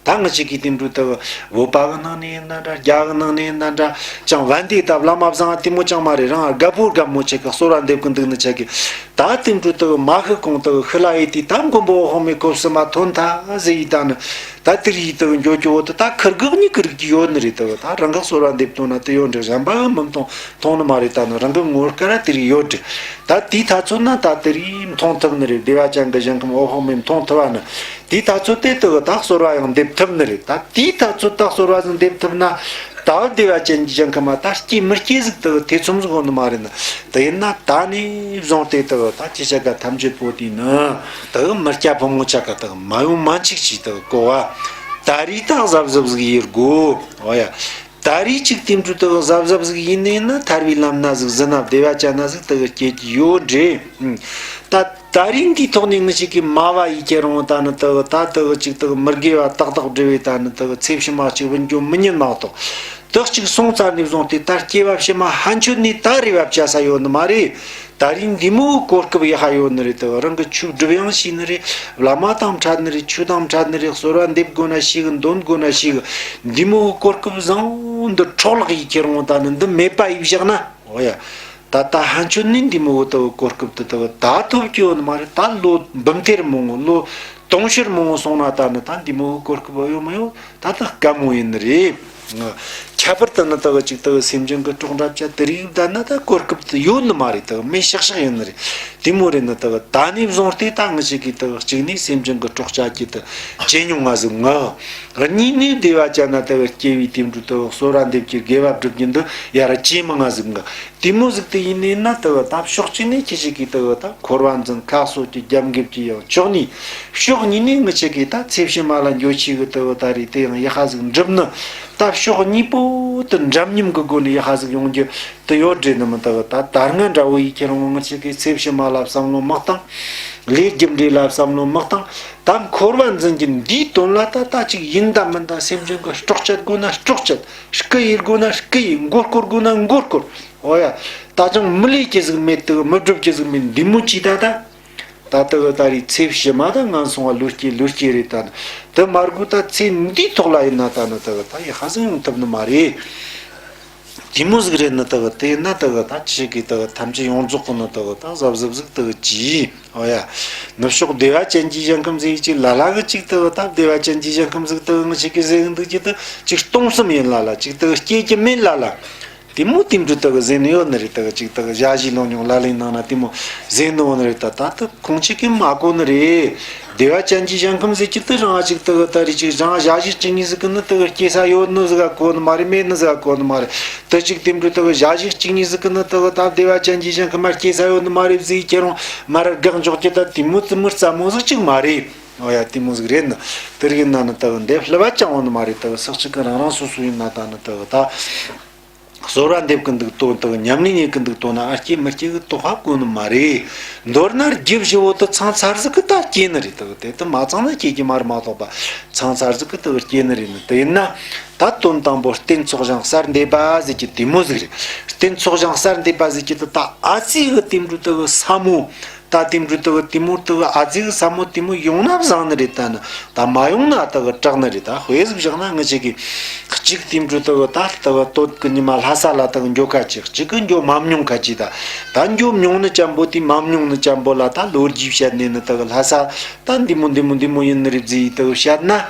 ད་ང་ཅག་གི་དེ་འདྲ་དག་བོད་པ་གི་ནང་ནས་ཡིན་ན་འདྲ། རྒྱ་གི་ནང་ནས་ཡིན་ན་འདྲ། ཅང་བན་དེ་ད་བླ་མ་བཟང་དེ་མོ་ཅང་མ་རེད། རང་རྒད་པོ་རྒད་མོ་ཅག་གི་གསོལ་བ་འདེབས་གི་འདུག་ནི་ཅག་གི། ད་དེ་འདྲ་དག་མ་ཤི་གོང་དག་ཤི་ལ་ཡི་དེ་ད་མགོན་པོ་འོད་དཔག་མེད་སྐུ་བསམ་མ་ཐོན་ཐ་ཟེར་ཡི་ད་ནི། ད་དེ་རིགས་དག་འགྱོ་རྒྱུ་བོ་དེ་ད་ཁུར་གེ་གཉིས་ཀྱི་རིགས་ཀྱི་ཡོད་ནི་རེད། དག་ད་རང་གི་གསོལ་བ་འདེབས་དོན་ན་དེ་ཡོད་འདྲ། གཞན་པ་གི་མི་མཐོང་མཐོང་ནི་མ་རེད། ད་ནི་རང་གི་ངོ་དཀར་དེ་རིགས་ཡོད་འདྲ། ད་དེའི་ཐ་ཚོད་ན་ད་དེ་རིགས་མཐོང་ཐུབ་ནི་རེད། བདེ་བ་ཅན་གི་ཞིང་ཁམས་འོད་དཔག་མེད་མཐོང་ཐུབ་བ་ནི། དེའི་ཐ་ཚོད་དེ་དག་ད་གསོལ་བ་ཡང་འདེབས་ཐུབ་ནི་རེད། ད་དེའི་ཐ་ཚོད་ད་གསོལ་བ་ཟིག་འདེབས་ཐུབ་ན། ད་བདེ་བ་ཅན་གྱི་ཞིང་ཁམས་མ་ད་སྐྱེ་མི་སྐྱེ་ཟིག་དག་ཐེ་ཚོམ་ཟིག་ཡོད་ནི་མ་རེད་ན། དེ་ཡིན་ན་ད་ནས་བཟུང་སྟེ་དག་ད་ཅི་བྱ་དགའ་ཐམས་ཅད་པོ་དེ་ནི་དག་མི་སྐྱ་ཕོ་མོ་ཆ་ག་དག་མ་ཡོང་མ་འཆིག་ཅིག་དག་གོ་བ། ད་རེས་ད་གཟབ་གཟབ་ཟིག་ཡེད་དགོ། འོ་ཡ། ད་རེས་ཅིག་དེ་འདྲ་དག་གཟབ་གཟབ་ཟིག་ཡིན་ནས་ན། ཐར་བའི་ལམ་ན་ཟིག་ཟིན་ན། བདེ་བ་ཅན་ན་ཟིག་དག་སྐྱེ་གི་ཡོད་འདྲ། ད་ད་རིང་འདིའི་ཐོག་ནས་ངི་ཞིག་གིས་སྨྲ་བ་ཡིས་ཁྱེར་འོང་ད་ནི་དག་ད་དག་ཅིག་དག་མི་དགེ་བ་ཏག་ཏག་སྒྲུབ་བས་ད་ནི་དག་ཚེ་ཕྱི་མ་གཅིག་བུད་འགྱོ་མི་ཉན་མ་གཏོགས། དག་ཅིག་སོང་ཙ་ནས་བཟུང་སྟེ་ད་སྐྱེ་བ་ཕྱི་མ་ཕན་ཆོད་ནས་ད་རེ་བ་བཅའ་ས་ཡོད་ནི་མ་རེད། ད་རིང་འདི་མོ་གོ་སྐབས་ཡག་པ་ཡོད་ནི་རེད། དག་རང་གི་ཆོས་སྒྲུབ་ཡང་ཤེས་ནི་རེད། བླ་མ་དང་འཕྲད་ནི་རེད། ཆོས་དང་འཕྲད་ནི་རེད། གསོལ་བ་འདེབས་དགོས་ན་ཤེས་གི། འདོན་དགོས་ན་ཤེས་གི། འདི་མོ་གོ་སྐབས་བཟང་འདི་འཕྲོ་བརླག་ཡེད་ཁྱེར་འོང་ད་ནི་འདི་མེད་པ་ཡེད་བཞག་ན། འོ་ཡ། ད་ལྟ་ཕན་ཆོད་ནི་འདི་མོ་དག་གོ་སྐབས་དེ་དག་ད་ཐོབ་ཀྱི་ཡོད་ནི་མ་རེད། ད་ལོ་འབུམ་ཐེར་མང་བོ་ལོ་དུང་ཕྱུར་མང་བོ་སོང་ན་ད་ནི་ད་འདི་མོ་གོ་སྐབས་ཡོད་མ་ཡོད་ད་ད་དཀའ་མོ་ཡིན་ནི་རེད། ཁྱད་པར་དུ་ནི་དག་ཅིག་དག་སེམས་ཅན་གྱི་གྲོགས་འདྲ་བྱ་དེ་རིགས་ད་ནི་ད་གོ་སྐབས་དེ་ཡོད་ནི་མ་རེད། དག་མེད་ཤག་ཤག་ཡིན་ནི་རེད། དེ་མོ་རེད་ནི་དག་ད་ནས་བཟུང་སྟེ་ད་ངི་ཞིག་གིས་དག་གཅིག་ནས་སེམས་ཅན་གྱི་གྲོགས་བྱ་རྒྱུ་དེ་ཇེ་ཉུང་ང་ཟིག་ང་། གཉིས་ནས་བདེ་བ་ཅན་ན་དག་སྐྱེ་བའི་དེ་འདྲ་དག་གསོལ་བ་འདེབས་རྒྱུ་དགེ་བ་སྒྲུབ་རྒྱུ་འདི་ཡར་ཇེ་མང་ང་ཟིག་ང་། དེ་མོ་ཟིག་དེ་ཡིན་ནས་ན་དག་ད་ཕྱོགས་གཅིག་ནས་ཁྱེད་ཞིག་གིས་དག་ད་འཁོར་བ་འཛིན་ཁ་གསོ་རྒྱུ་རྒྱབ་འགེབས་ཀྱི་ཡང་ཕྱོགས་ནས། ཕྱོགས་གཉིས་ནས་ངི་ཞིག་གིས་ད་ཚེ་ཕྱི་མ་ལ་འགྱོ་ཆེད་གི་དག་ད་རེད་དེ་ཡང་ཡག་པ་ཟིག་འགྲུབ་ནི། ད་ཕྱོགས་གཉིས་པོ་དེ་འདྲ་མཉམ་གི་སྒོ་ནས་ཡག་པ་ཟིག་ཡོང་རྒྱུ་དེ་ཡོད་འདྲ་ནི་མི་དག་ད་ད་སྔ་འདྲ་བོ་ཡིས་ཁྱེར་འོང་། ངི་ཞིག་གིས་ཚེ་ཕྱི་མ་ལ་བསམ་བློ་མི་བཏང་། ལས་རྒྱུ་འབྲས་ལ་བསམ་བློ་མི་བཏང་། ད་འཁོར་བ་འཛིན་རྒྱུ་འདིའི་དོན་ལ་ད་ད་ཅིག་ཡིན་ད་མིན་ད་སེམས་ཅན་གྱི་སྲོག་བཅད་དགོས་ན་སྲོག་བཅད། སྐུ་ཡེ་དགོས་ན་སྐུ་ཡེ། མགོ་སྐོར་དགོས་ན་མགོ་སྐོར། འོ་ཡ། ད་ཅང་མི་ལས་ཀྱི་ཟིག་མེད། དག་མི་སྒྲུབ་ཀྱི་ཟིག་མེད། འདི་མོ་ཅི་ད་ད། ད་དག་ད་རེས་ཚེ་ཕྱི་མ་ད་ངན་སོང་བ་ལོས་སྐྱེ་ལོས་སྐྱེ་རེད། ད་ནི་དེ་མ་དགོས། ད་ཚེ་འདིའི་ཐོག་ལ་ཡིན་ན་ད་ནི་དག་ད་ཡག་པ་ཟིག་ཡོང་ཐུབ་ནི་མ་རེད། དེ་མོ་ཟིག་རེད་ནི་དག་དེ་ན་དག་ད་ཅི་ཞིག་གིས་དག་ཐམས་ཅད་ཡོངས་རྫོགས་གི་ནི་དག་ད་གཟབ་གཟབ་ཟིག་དག་གྱིས། འོ་ཡ། ནུབ་ཕྱོགས་བདེ་བ་ཅན་གྱི་ཞིང་ཁམས་ཟེར་གྱི་ལ་ལ་གི་ཅིག་དག་ད་བདེ་བ་ཅན་གྱི་ཞིང་ཁམས་ཟིག་དག་ངི་ཞིག་གིས་ཟེར་གི་འདུག་རྒྱུ་དེ་ཅིག་སྟོང་གསུམ་ཡིན་ལ་ལ། ཅིག་དག་སྐྱེ་རྒྱུ་མེད་ལ་ལ། དེ་མོ་དེ་འདྲ་དག་ཟེར་ནི་ཡོད་ནི་རེད། དག་ཅིག་དག་ཞ་ཞི་ལོ་ཉུང་ལ་ལའི་ནང་ན་དེ་མོ་ཟེར་ནི་ཡོད་ནི་རེད། ད་ད་དེ་ཁོང་ཅག་གིས་མ་གོ་ནི་རེད། བདེ་བ་ཅན་གྱི་ཞིང་ཁམས་ཟེར་གྱི་དེ་རང་ཅིག་དག་ད་རེས་ཅིག་རང་ཞ་ཞི་གཅིག་གཉིས་ཟིག་གི་ནི་དག་སྐྱེ་ས་ཡོད་ནི་ཟིག་ག་གོ་ནི་མ་རེད། མེད་ནི་ཟིག་ག་གོ་ནི་མ་རེད། དེ་ཅིག་དེ་འདྲ་དག་ཞ་ཞི་གཅིག་གཉིས་ཟིག་གི་ནི་དག་ད་བདེ་བ་ཅན་གྱི་ཞིང་ཁམས་མ་སྐྱེ་ས་ཡོད་ནི་མ་རེད་ཟེར་ཁྱེར་རུང་མར་དགག་འཇོག་རྒྱུ་ད་དེ་མོ་དེ་མོ་རྩ་མོ་ཟིག་ཅིག་མ་རེད། འོ་ཡ། དེ་མོ་ཟིག་རེད་ནི། དེ་རིགས་ན་ནི་དག་འདེབས་སླུ་བ་ཅང་ཡོད་ནི་མ་རེད། དག་སུ་གཅིག་གི་རང་རང་སོ་སོ་ཡིན་ན་ད་ནི་དག་ད། གསོལ་བ་འདེབས་གི་འདུག་དོ་དག་ཉམས་ལེན་ཡེད་གི་འདུག་དོ་ན་ཨ་སྐྱེ་མི་སྐྱེ་གི་དོགས་པ་དགོས་ནི་མ་རེད། མདོར་ན་རྒྱུ་བཞི་བོ་དེ་ཚང་ཚར་ཟིག་གི་ད་སྐྱེ་ནི་རེད། དག་དེ་དེ་མ་ཚང་ན་སྐྱེ་རྒྱུ་མ་རེད་མ་གཏོགས་པ་ཚང་ཚར་ཟིག་གི་དག་སྐྱེ་ནི་རེད་ནི། དེ་ཡིན་ན་ད་དོན་དང་པོ་རྟེན་ཚོགས་ཞིང་གསར་འདེབས་པ་ཟེར་གྱི་དེ་མོ་ཟིག་རེད། རྟེན་ཚོགས་ཞིང་གསར་འདེབས་པ་ཟེར་གྱི་དེ་ད་ཨ་ཙི་གི་དེ་འདྲ་དག་ས་མོ། ད་དེ་འདྲ་དག་དེ་མོ་དག་ཨ་ཙི་གི་ས་མོ་དེ་མོ་ཡོང་ན་བཟང་ནི་རེད། ད་ནི་ད་མ་ཡོང་ན་དག་དྲག་ནི་རེད། ད་དཔེ་ཟིག་བཞག་ན་ངི་ཅག་གིས་གཅིག་དེ་འདྲ་དག་ད་དག་སྟོད་གི་ཉི་མ་ལྷ་ས་ལ་དག་འགྱོ་ཁ་ཅིག་གཅིག་གི་འགྱོ་མ་མྱོང་ཁ་ཅིག་ད་ད་འགྱོ་མྱོང་ནི་ཅན་པོ་དེ་མ་མྱོང་ནི་ཅན་པོ་ལ་ད་ལོ་རྒྱུས་བཤད་ནས་ནི་དག་ལྷ་ས་ད་འདི་མོ་འདི་མོ་འདི་མོ་ཡིན་ནི་རེད་ཟེར་དག་བཤད་ན།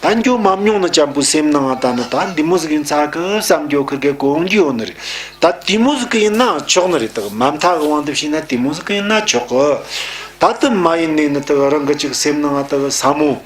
ད་འགྱོ་མ་མྱོང་ནི་ཅན་པོའི་སེམས་ནང་ད་ནི་ད་འདི་མོ་ཟིག་ཡིན་ཚ་གི་བསམ་རྒྱོ་ཁིར་གི་གོ་འོང་རྒྱུ་ཡོད་ནི་རེད། ད་དེ་མོ་ཟིག་གི་ཡིན་ན་ཆོག་ནི་རེད། དག་མ་མཐའ་གི་དབང་དུ་བྱས་ན་དེ་མོ་ཟིག་གི་ཡིན་ན་ཆོག་གི། ད་དེ་མ་ཡིན་ནི་ནི་དག་རང་གི་ཅིག་སེམས་ནང་དག་ས་མོ།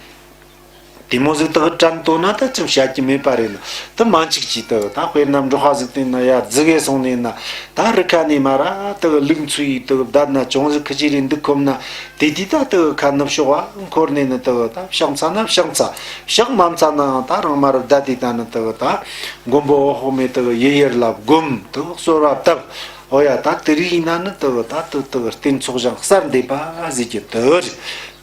དེ་མོ་ཟིག་དག་དྲན་ཐོན་ན་ད་ཅང་བཤད་ཀྱི་མེད་པ་རེད་ན། དེ་མ་འཆུག་ཅིག་དག་ད་དཔེར་ན་འབྲོག་པ་ཟིག་དེ་ན་ཡར་རྫི་གེ་སོང་ནས་ན། ད་རི་ཁ་ནས་མར་ར་དག་ལུག་འཚོ་ཡི་དག་བསྡད་ན་ཅུང་ཟིག་ཁི་ཅི་རེད་འདུག་ཁོམ་ན། དེ་དུས་ད་དག་ཁ་ནུབ་ཕྱོགས་བ་འཁོར་ནས་ན་དག་ད་ཕྱག་འཚལ་ན་ཕྱག་འཚལ། ཕྱག་མ་འཚལ་ནའང་ད་རང་མར་བསྡད་དེ་ད་ན་དག་ད་མགོན་པོ་འོད་དཔག་མེད་དག་ཡི་ཡུལ་ལ་བསྒོམ། དག་གསོལ་བ་བཏབ། འོ་ཡ། ད་དེ་རིགས་ཡིན་ན་ནི་དེ་གི་ད་དེ་དེ་གི་རྟེན་ཚོགས་ཞིང་གསར་འདེབས་པ་ཟེར་གྱི་དེ་རེད།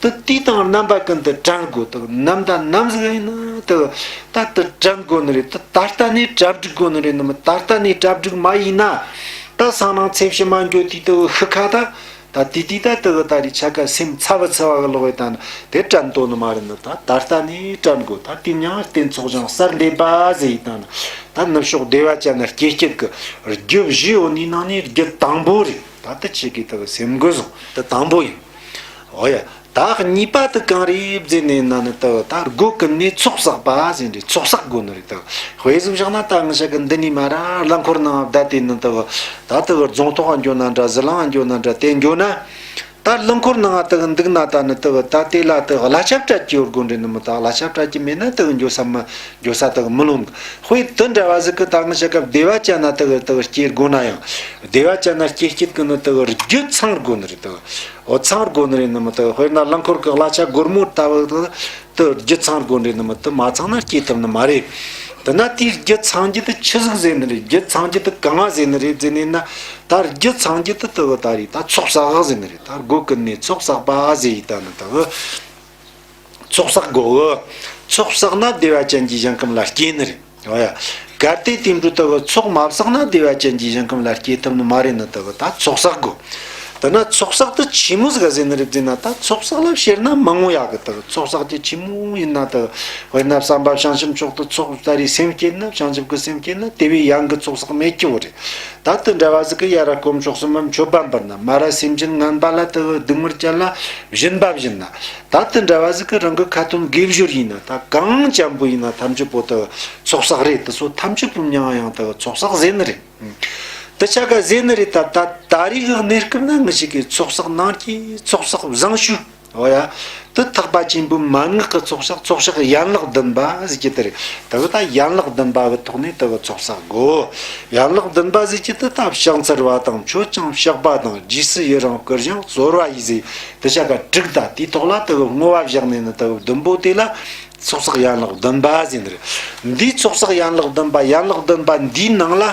དེ་དུས་དང་རྣམ་པ་ཀུན་ཏུ་དྲན་དགོས། དེ་གི་ནམ་ཟླ་ནམ་ཟིག་ཡིན་ན་དེ་གི་ད་དེ་དྲན་དགོས་ནི་རེད། དེ་ད་ལྟ་ནས་གྲ་སྒྲིག་དགོས་ནི་རེད། ནི་མི་ད་ལྟ་ནས་གྲ་སྒྲིག་མ་ཡིན་ན། ད་སང་ནངས་ཚེ་ཕྱི་མ་འགྱོ་དུས་དེ་གི་ཤི་ཁ་ད། ད་དེ་དུས་ད་དེ་གི་ད་རེས་ཆ་ག་སེམས་ཚ་བ་ཚ་བ་གི་ལོག་ཡོད་ད་ནི་དེ་དྲན་ཐོན་ནི་མ་རེད། ནི་ད་ད་ལྟ་ནས་དྲན་དགོས། ད་དེ་མྱང་རྟེན་ཚོགས་ཞིང་གསར་འདེབས་པ་ཟེར་ཡི་ད་ནི། ད་ནུབ་ཕྱོགས་བདེ་བ་ཅན་ན་སྐྱེ་སྐྱིད་ཀྱི་རྒྱུ་བཞི་ཡོད་ནི་ནང་ནས་རྒྱུ་དང་པོ་རེད། ད་དེ་ཆེ་གི་དག་སེམས་དགོས་སོང་། དེ་དང་པོ་ཡིན། འོ་ཡ། ད་གཉིས་པ་དེ་གང་རེད་ཟེར་ནས་ན་ནི་དག་ད་སྒོ་ཀུན་ནས་ཚོགས་བསགས་པ་ཟེར་འདྲ། ཚོགས་བསགས་དགོས་ནི་རེད། དག་དཔེ་ཟིག་བཞག་ན་ད་ང་ཞིག་གི་འདི་ནས་མར་ར་རླངས་འཁོར་ནང་བསྡད་དེ་ནི་དག་ད་དག་རྫོང་ཐོག་འགྱོ་ན་འདྲ། ཟི་ལིང་འགྱོ་ན་འདྲ། དེ་འགྱོ་ན། ད་རླངས་འཁོར་ནང་ང་དག་འདུག་ན་ད་ནི་དག་ད་དེ་ལ་དག་གླ་ཆ་སྤྲད་ཀྱི་ཡོད་དགོས་འདྲ་ནི་མི། ད་གླ་ཆ་སྤྲད་ཀྱི་མེད་ན་དག་འགྱོ་ས་མི་འགྱོ་ས་དག་མི་ལོང་གི། དཔེ་དེ་འདྲ་བ་ཟིག་གི་ད་ང་ཞིག་ག་བདེ་བ་ཅན་ན་དག་དག་སྐྱེ་དགོས་ན་ཡང་། བདེ་བ་ཅན་ན་སྐྱེ་སྐྱིད་གི་ནི་དག་རྒྱུ་ཚང་དགོས་ནི་རེད། དག་འོ་ཚང་དགོས་ནི་རེད། ནི་མི་དག་དཔེར་ན་རླངས་འཁོར་གི་གླ་ཆ་སྒོར་མོ་ལྟ་བུ་དག་དེ་རྒྱུ་ཚང་དགོས་རེད། ནི་མི་དེ་མ་ཚང་ན་སྐྱེ་ཐུབ་ནི་མ་རེད། དེ་ན་དེའི་རྒྱུ་ཚང་རྒྱུ་དེ་ཆི་ཟིག་ཟེར་ནི་རེད། རྒྱུ་ཚང་རྒྱུ་དེ་གང་ང་ཟེར་ནི་རེད་ཟེར་ནས་ན། ད་རྒྱུ་ཚང་རྒྱུ་དེ་དེ་གི་ད་རེད། ད་ཚོགས་བསགས་ཟེར་ནི་རེད། ད་སྒོ་ཀུན་ནས་ཚོགས་བསགས་པ་ཟེར་ཡི་ད་ནི་དེ་གི་ཚོགས་བསགས་དགོས་གི། ཚོགས་བསགས་ན་བདེ་བ་ཅན་གྱི་ཞིང་ཁམས་ལ་སྐྱེ་ནི་རེད། འོ་ཡ། གལ་ཏེ་དེ་འདྲ་དེ་གི་ཚོགས་མ་བསགས་ན་བདེ་བ་ཅན་གྱི་ཞིང་ཁམས་ལ་སྐྱེ་ཐུབ་ནི་མ་རེད། ནི་དེ་གི་ད་ཚོགས་བསགས་དགོས། དེ་ན་ཚོགས་བསགས་དེ་ཆི་མོ་ཟིག་ག་ཟེར་ནི་རེད་ཟེར་ན། ད་ཚོགས་བསགས་ལ་བཤད་ན་མང་ངོ་ཡག་གི། དེ་གི་ཚོགས་བསགས་ཀྱི་ཆི་མོ་ཡིན་ན། དེ་གི་དཔེར་ན་བསམ་པ་བྱང་ཆུབ་མཆོག་ཏུ་ཚོགས་ད་རེས་སེམས་བསྐྱེད་ན། བྱང་ཆུབ་ཀྱི་སེམས་བསྐྱེད་ན་དེ་བས་ཡང་གི་ཚོགས་བསགས་མེད་ཀྱི་བོ་རེད། ད་དེ་འདྲ་བ་ཟིག་གི་ཡ་ར་དཀོན་མཆོག་གསུམ་མམ་མཆོད་པ་འབུལ་ན། མ་ར་སེམས་ཅན་ངན་པ་ལ་དེ་གི་སྡིགས་མར་བཅད་ལ་སྦྱིན་པ་སྦྱིན་ན། ད་དེ་འདྲ་བ་ཟིག་གི་རང་གི་ཁ་ཏོན་དགེ་སྦྱོར་ཡིན་ན། ད་གང་ཅན་པོ་ཡིན་ན་ཐམས་ཅད་པོ་དེ་གི་ཚོགས་བསགས་རེད། དེ་ཚོ་ཐམས་ཅད་པོ་མྱང་ཡང་དེ་གི་ཚོགས་བསགས་ཟེར་ནི་རེད། དེ་ཆ་ག་ཟེར་ནི་རེད། ད་ད་ད་རེས་གི་གནས་སྐབས་ན་ང་ཞིག་གི་ཚོགས་བསགས་ནང་གི་ཚོགས་བསགས་བཟང་ཤོས། འོ་ཡ། དེ་ཐེག་པ་ཆེན་པོའི་མན་ངག་གི་ཚོགས་བསགས། ཚོགས་བསགས་ཡན་ལག་བདུན་པ་ཟེར་གྱི་དེ་རེད། དེ་གི་ད་ཡན་ལག་བདུན་པ་གི་ཐོག་ནས་དེ་གི་ཚོགས་བསགས་དགོས། ཡན་ལག་བདུན་པ་ཟེར་གྱི་དེ་ད་ཕྱག་འཚལ་བ་དང་མཆོད་ཅིང་བཤགས་པ་དང་། རྗེས་སུ་ཡི་རང་བསྐུལ་ཞིང་གསོལ་བ་ཡི་ཟེར། དེ་ཆ་ག་དྲུག་ད་དེའི་ཐོག་ལ་དེ་གི་བསྔོ་བ་བཞག་ནས་ནི་དེ་གི་བདུན་པོ་དེ་ལ་ཚོགས་བསགས་ཡན་ལག་བདུན་པ་ཟེར་ནི་རེད། འདིའི་ཚོགས་བསགས་ཡན་ལག་བདུན་པ། ཡན་ལག་བདུན་པ་འདིའི་ནང་ལ།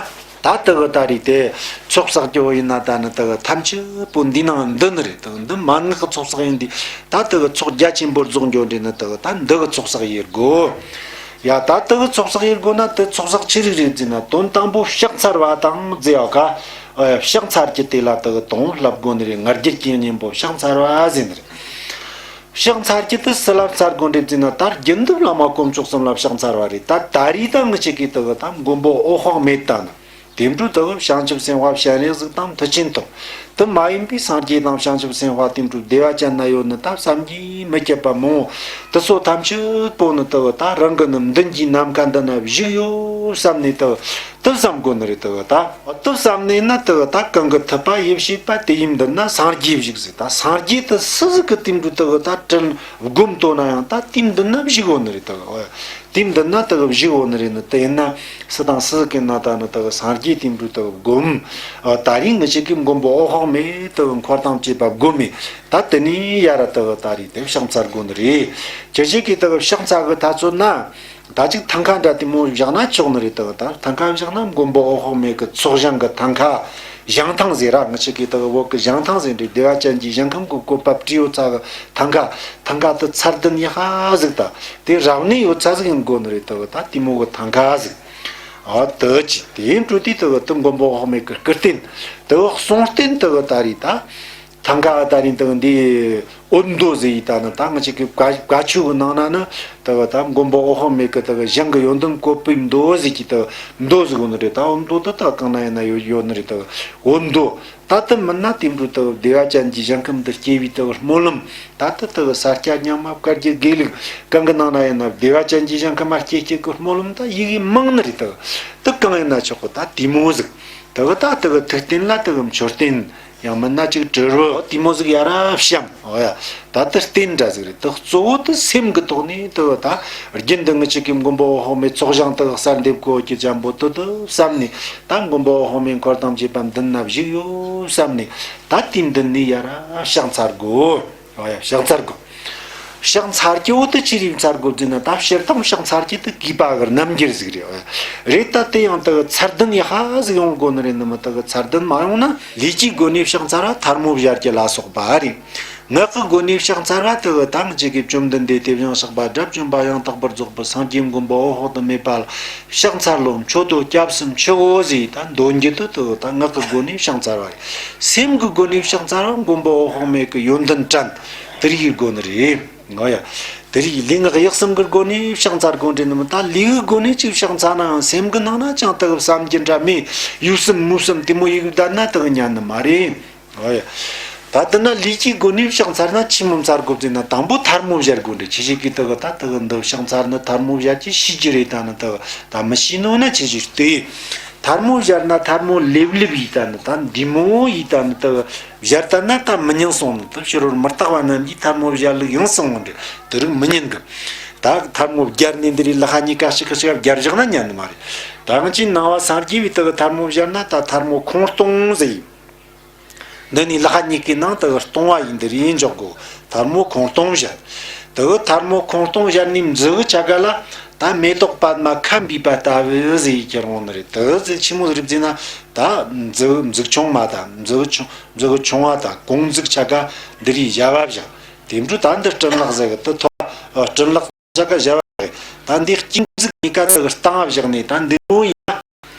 ད་དེ་གི་ད་རེས་དེ་ཚོགས་བསགས་རྒྱུ་བོ་ཡིན་ན་ད་ནི་དེ་གི་ཐམས་ཅད་པོ་འདི་ནང་འདུ་ནི་རེད། དེ་གི་འདི་མན་ངག་གི་ཚོགས་བསགས་ཡིན་དུས། ད་དེ་གི་ཚོགས་རྒྱ་ཆེན་པོར་རྫོགས་འགྱོ་འདྲེ་ནི་དེ་གི་ད་འདི་གི་ཚོགས་བསགས་ཡེད་དགོས། ཡ། ད་དེ་གི་ཚོགས་བསགས་ཡེད་དགོས་ན་དེ་ཚོགས་བསགས་ཆི་རིགས་རེད་ཟེར་ན། དོན་དང་པོ་ཕྱག་འཚལ་བ་དང་ཟེར་ཡོད་ཀ། ཨ། ཕྱག་འཚལ་རྒྱུ་དེ་ལ་དེ་གི་དང་པོ་བསླབ་དགོས་ནི་རེད། ང་རྒྱལ་གྱི་གཉེན་པོ་ཕྱག་འཚལ་བ་ཟེར་ནི་རེད། ཕྱག་འཚལ་རྒྱུ་དེ་སུ་ལ་འཚལ་དགོས་འདྲེ་ཟེར་ན། ད་རྒྱུན་དུ་བླ་མ་དཀོན་མཆོག་གསུམ་ལ་ཕྱག་འཚལ་བ་རེད། ད་ད་རེས་ད་ང་ཅག་གི་དེ་གི་ད་མགོན་པོ་འོད་དཔག་མེད་ད་ནི། དེ་འདྲ་དེ་བྱང་ཆུབ་སེམས་དཔའ་སྤྱན་རས་གཟིགས་དང་མཐུ་ཆེན་དང་། དེ་མ་ཡིན་པའི་སངས་རྒྱས་དང་བྱང་ཆུབ་སེམས་དཔའ་དེ་འདྲ་བདེ་བ་ཅན་ན་ཡོད་ནི་ད་བསམ་གྱིས་མི་ཁྱབ་པ་མང་བོ། དེ་ཚོ་ཐམས་ཅད་པོ་ནི་དེ་ད་རང་གི་ནི་མདུན་གྱི་ནམ་མཁའ་འདི་ན་བཞུགས་ཡོད་བསམ་ནས་དེ་དེ་བསམ་དགོས་ནི་རེད། དེ་ད་དེ་བསམ་ནས་ན་དེ་ད་གང་གི་ཐུབ་པ་ཡེ་ཤེས་པ་དེ་ཡི་མདུན་ན་སངས་རྒྱས་བཞུགས་ཟེར། ད་སངས་རྒྱས་དེ་སུ་ཟིག་གི་དེ་འདྲ་དེ་ད་དྲིན་སྒོམ་ཐོན་ན་ཡང་ད་དེའི་མདུན་ན་བཞུགས་ཡོད་ནི་རེད། དེ། དེའི་མདུན་ན་དེ་གི་བཞུགས་ཡོད་ནི་རེད། ནི་དེ་ཡིན་ན་སུ་དང་སུ་གི་ན་ད་ནི་དེ་གི་སངས་རྒྱས་དེ་འདྲ་དེ་གི་སྒོམ། ཨ། ད་རེས་ང་ཅག་གི་མགོན་པོ་འོད་དཔག་མེད་དེ་གི་འཁོར་དང་བཅས་པ་སྒོམ་མི། ད་དེ་ནས་ཡར་དེ་གི་ད་རེས་དེ་ཕྱག་འཚལ་དགོས་ནི་རེད། ཁྱེད་ཅག་གིས་དེ་གི་ཕྱག་འཚལ་གི་ད་ཚོད་ན། ད་ཅིག་ཐང་ཀ་འདྲ་དེ་མོ་བཞག་ན་ཆོག་ནི་རེད། དེ་གི་ད་ཐང་ཀ་བཞག་ན་མགོན་པོ་འོད་དཔག་མེད་གི་ཚོགས་ཞིང་གི་ཐང་ཀ། བཞེངས་ཐང་ཟེར་ར། ང་ཅག་གི་དེ་གི་བོད་གི་བཞེངས་ཐང་ཟེར་འདྲ། བདེ་བ་ཅན་གྱི་ཞིང་ཁམས་གི་བཀོད་པ་བྲིས་ཡོད་ས་གི་ཐང་ཀ། ཐང་ཀ་དེ་ཚད་ལྡན་ཡག་ག་ཟིག་ད་དེ་རབ་གནས་ཡོད་ས་ཟིག་ཡིན་དགོས་ནི་རེད། དེ་གི་ད་དེ་མོ་གི་ཐང་ཀ་ཟིག། ཨ། དེ་ཅི་དེ་འགྲོ་དུས་དེ་གི་དེ་མགོན་པོ་འོད་དཔག་མེད་གི་སྐུ་རྟེན། དེ་གི་གསུང་རྟེན་དེ་གི་ད་རེས་ད་ཐང་ཀ་ད་རེས་དེ་གི་འདི་འོད་མདོ་ཟེར་ཡི་ད་ནི། ད་ང་ཅག་གི་བཀའ་བཀའ་ཆོས་གི་ནང་ན་ནི་དེ་གི་ད་མགོན་པོ་འོད་དཔག་མེད་གི་དེ་གི་ཞིང་གི་ཡོན་ཏན་བཀོད་པའི་མདོ་ཟེར་གྱི་དེ་གི་མདོ་ཟིག་ཡོད་ནི་རེད། ད་འོད་མདོ་དེ་ད་གང་ན་ཡིན་ན་ཡོད་ཡོད་ནི་རེད། དེ་གི་འོད་མདོ། ད་དེ་མིན་ན་དེ་འདྲ་དེ་བདེ་བ་ཅན་གྱི་ཞིང་ཁམས་འདི་སྐྱེ་བའི་དེ་སྨོན་ལམ། ད་དེ་དེ་ས་སྐྱ་རྙིང་མ་བཀའ་བརྒྱད་དགེ་ལུགས་གང་གི་ནང་ན་ཡིན་ན་བདེ་བ་ཅན་གྱི་ཞིང་ཁམས་མ་སྐྱེ་སྐྱེ་གི་སྨོན་ལམ་ད་ཡི་གེ་མང་ནི་རེད། དེ་དེ་གང་ཡིན་ན་ཆོག་གི། ད་དེ་མོ་ཟིག། དེ་གི་ད་དེ་གི་ཐུགས་རྟེན་ལ་དེ་གི་མཆོད་རྟེན། ཡང་མིན་ན་ཅིག་དྲིལ་བུ་དེ་མོ་ཟིག་ཡ་ར་བཤམས། འོ་ཡ། ད་དེ་རྟེན་འདྲ་ཟིག་རེད། དེ་གཙོ་བོ་དེ་སེམས་ཀྱི་ཐོག་ནས་དེ་ད་རྒྱུན་དུ་ངེད་ཅག་གི་མགོན་པོ་འོད་དཔག་མེད་ཚོགས་ཞིང་དེ་གསར་འདེབས་དགོས་ཀྱི་ཅན་པོ་དེ་དེ་བསམ་ནས། ད་མགོན་པོ་འོད་དཔག་མེད་འཁོར་དང་བཅས་པ་མདུན་ན་བཞུགས་ཡོད་བསམ་ནས། ད་དེའི་མདུན་ནས་ཡ་ར་ཕྱག་འཚལ་དགོས། འོ་ཡ། ཕྱག་འཚལ་དགོས། ཕྱག་འཚལ་རྒྱུ་བོ་དེ་ཅི་རིགས་འཚལ་དགོས་ཟེར་ན། ད་སྤྱིར་བཏང་ཕྱག་འཚལ་རྒྱུ་དེ་གུས་པ་གི་རྣམ་འགྱུར་ཟིག་རེད། རེད། ད་དེ་ཡང་དེ་གི་ཚུལ་ལྡན་ཡག་པ་ཟིག་ཡོང་དགོས་ནི་རེད། ནི་མི་དེ་གི་ཚུལ་ལྡན་མ་ཡོང་ན། ལུས་ཀྱི་སྒོ་ནས་ཕྱག་འཚལ་བ་ཐལ་མོ་སྦྱར་རྒྱུ་ལ་སོགས་པ་རེད། ངག་གི་སྒོ་ནས་ཕྱག་འཚལ་བ་དེ་གི་ད་ངེད་ཅག་གི་བཅོམ་ལྡན་འདས་དེ་བཞིན་གཤེགས་པ་དགྲ་བཅོམ་པ་ཡང་དག་པར་རྫོགས་པའི་སངས་རྒྱས་མགོན་པོ་འོད་དཔག་ཏུ་མེད་པ་ལ་ཕྱག་འཚལ་ལོ། མཆོད་དོ་སྐྱབས་སུ་མཆིའོ་ཟེར། ད་འདོན་རྒྱུ་དེ་དེ་གི་ད་ངག་གི་སྒོ་ནས་ཕྱག་འཚལ་བ་རེད། སེམས་ཀྱི་སྒོ་ནས་ཕྱག་འཚལ་བ་མགོན་པོ་འོད་དཔག་མེད་ཀྱི་ཡོན་ཏན་དྲན། དེ་རིགས་དགོས་ནི་རེད། འོ་ཡ། དེ་རིགས་ལུས་ངག་ཡིད་གསུམ་གྱི་སྒོ་ནས་ཕྱག་འཚལ་དགོས་འདྲ་ནི་མིན། ད་ལུས་ཀྱི་སྒོ་ནས་ཅིག་ཕྱག་འཚལ་ནའང་སེམས་ཀྱི་ནང་ན་ཅང་དག་བསམ་རྒྱུ་འདྲ་མེད། ཡུལ་གསུམ་མུ་གསུམ་དེ་མོ་ཡིག་བསྡད་ན་དག་ཉན་ནི་མ་རེད། འོ་ཡ། ད་དེ་ན་ལུས་ཀྱི་སྒོ་ནས་ཕྱག་འཚལ་ན་ཆི་མོ་འཚལ་དགོས་ཟེར་ན། དང་པོ་ཐལ་མོ་སྦྱར་དགོས་འདྲ། ཁྱེད་ཅག་གིས་དག་ད་དག་འདི་ཕྱག་འཚལ་ནི་ཐལ་མོ་སྦྱར་གྱི་ཤེས་ཀྱི་རེད། ད་ནི་དག་ད་མི་ཤེས་ནོ་ན་ཁྱེད་ཅག་ལྟོས། ཐལ་མོ་སྦྱར་ན་ཐལ་མོ་ལེབ་ལེབ་ཡིས་ད་ནི་ད་འདི་མོ་ཡིས་ད་ནི་དག་སྦྱར་ད་ན་ད་མི་ཉན་གསུང་ནི། དེ་ཕྱི་རོལ་མི་རྟག་པ་རྣམས་ཀྱིས་ཐལ་མོ་སྦྱར་ལུགས་ཡིན་གསུང་འདྲ། དེ་རིགས་མི་ཉན་གི། ད་ཐལ་མོ་སྦྱར་ནས་འདི་རིགས་ལག་པ་གཉིས་ཀ་གཅིག་གི་གཅིག་སྦྱར་བཞག་ན་ཉན་ནི་མ་རེད། ད་ང་ཅིག་ནང་པ་སངས་རྒྱས་པའི་དག་ཐལ་མོ་སྦྱར་ན་ད་ཐལ་མོ་ཁོང་སྟོང་ཟེར། འདི་ནི་ལག་པ་གཉིས་ཀའི་ནང་དག་སྟོང་པ་ཡིན། འདི་རིགས་འཇོག་དགོས། ཐལ་མོ་ཁོང་སྟོང་བཞག། དག་ཐལ་མོ་ཁོང་སྟོང་བཞག་ནས་མཛུ་གུ་ཆ་ག་ལ་ད་མེ་ཏོག་པདྨ་ཁ་འབུས་པ་ལྟ་བུ་ཟེར་ཡི་ཁྱེར་འོང་ནི་རེད། དེ་ཟེར་ཆི་མོ་རེད་ཟེར་ན། ད་མཛུ་མཛུ་གུ་ཆུང་མ་དང་མཛུ་གུ་ཆུང་མཛུ་གུ་ཆུང་བ་དང་གུང་མཛུ་གུ་ཆ་ག་འདི་རིགས་བཞག་པ་བཞག། དེ་འཕྲོ་ད་འདི་སྤྲིན་ལག་ཟེར་གི་དེ་ཐོག་སྤྲིན་ལག་ཆ་ག་བཞག་པ་རེད། ད་འདི་གཅིག་མཛུ་གུ་གཉིས་ཀ་དག་སྟེང་བཞག་ནས། ད་འདི་མོ་ཡིན་ན།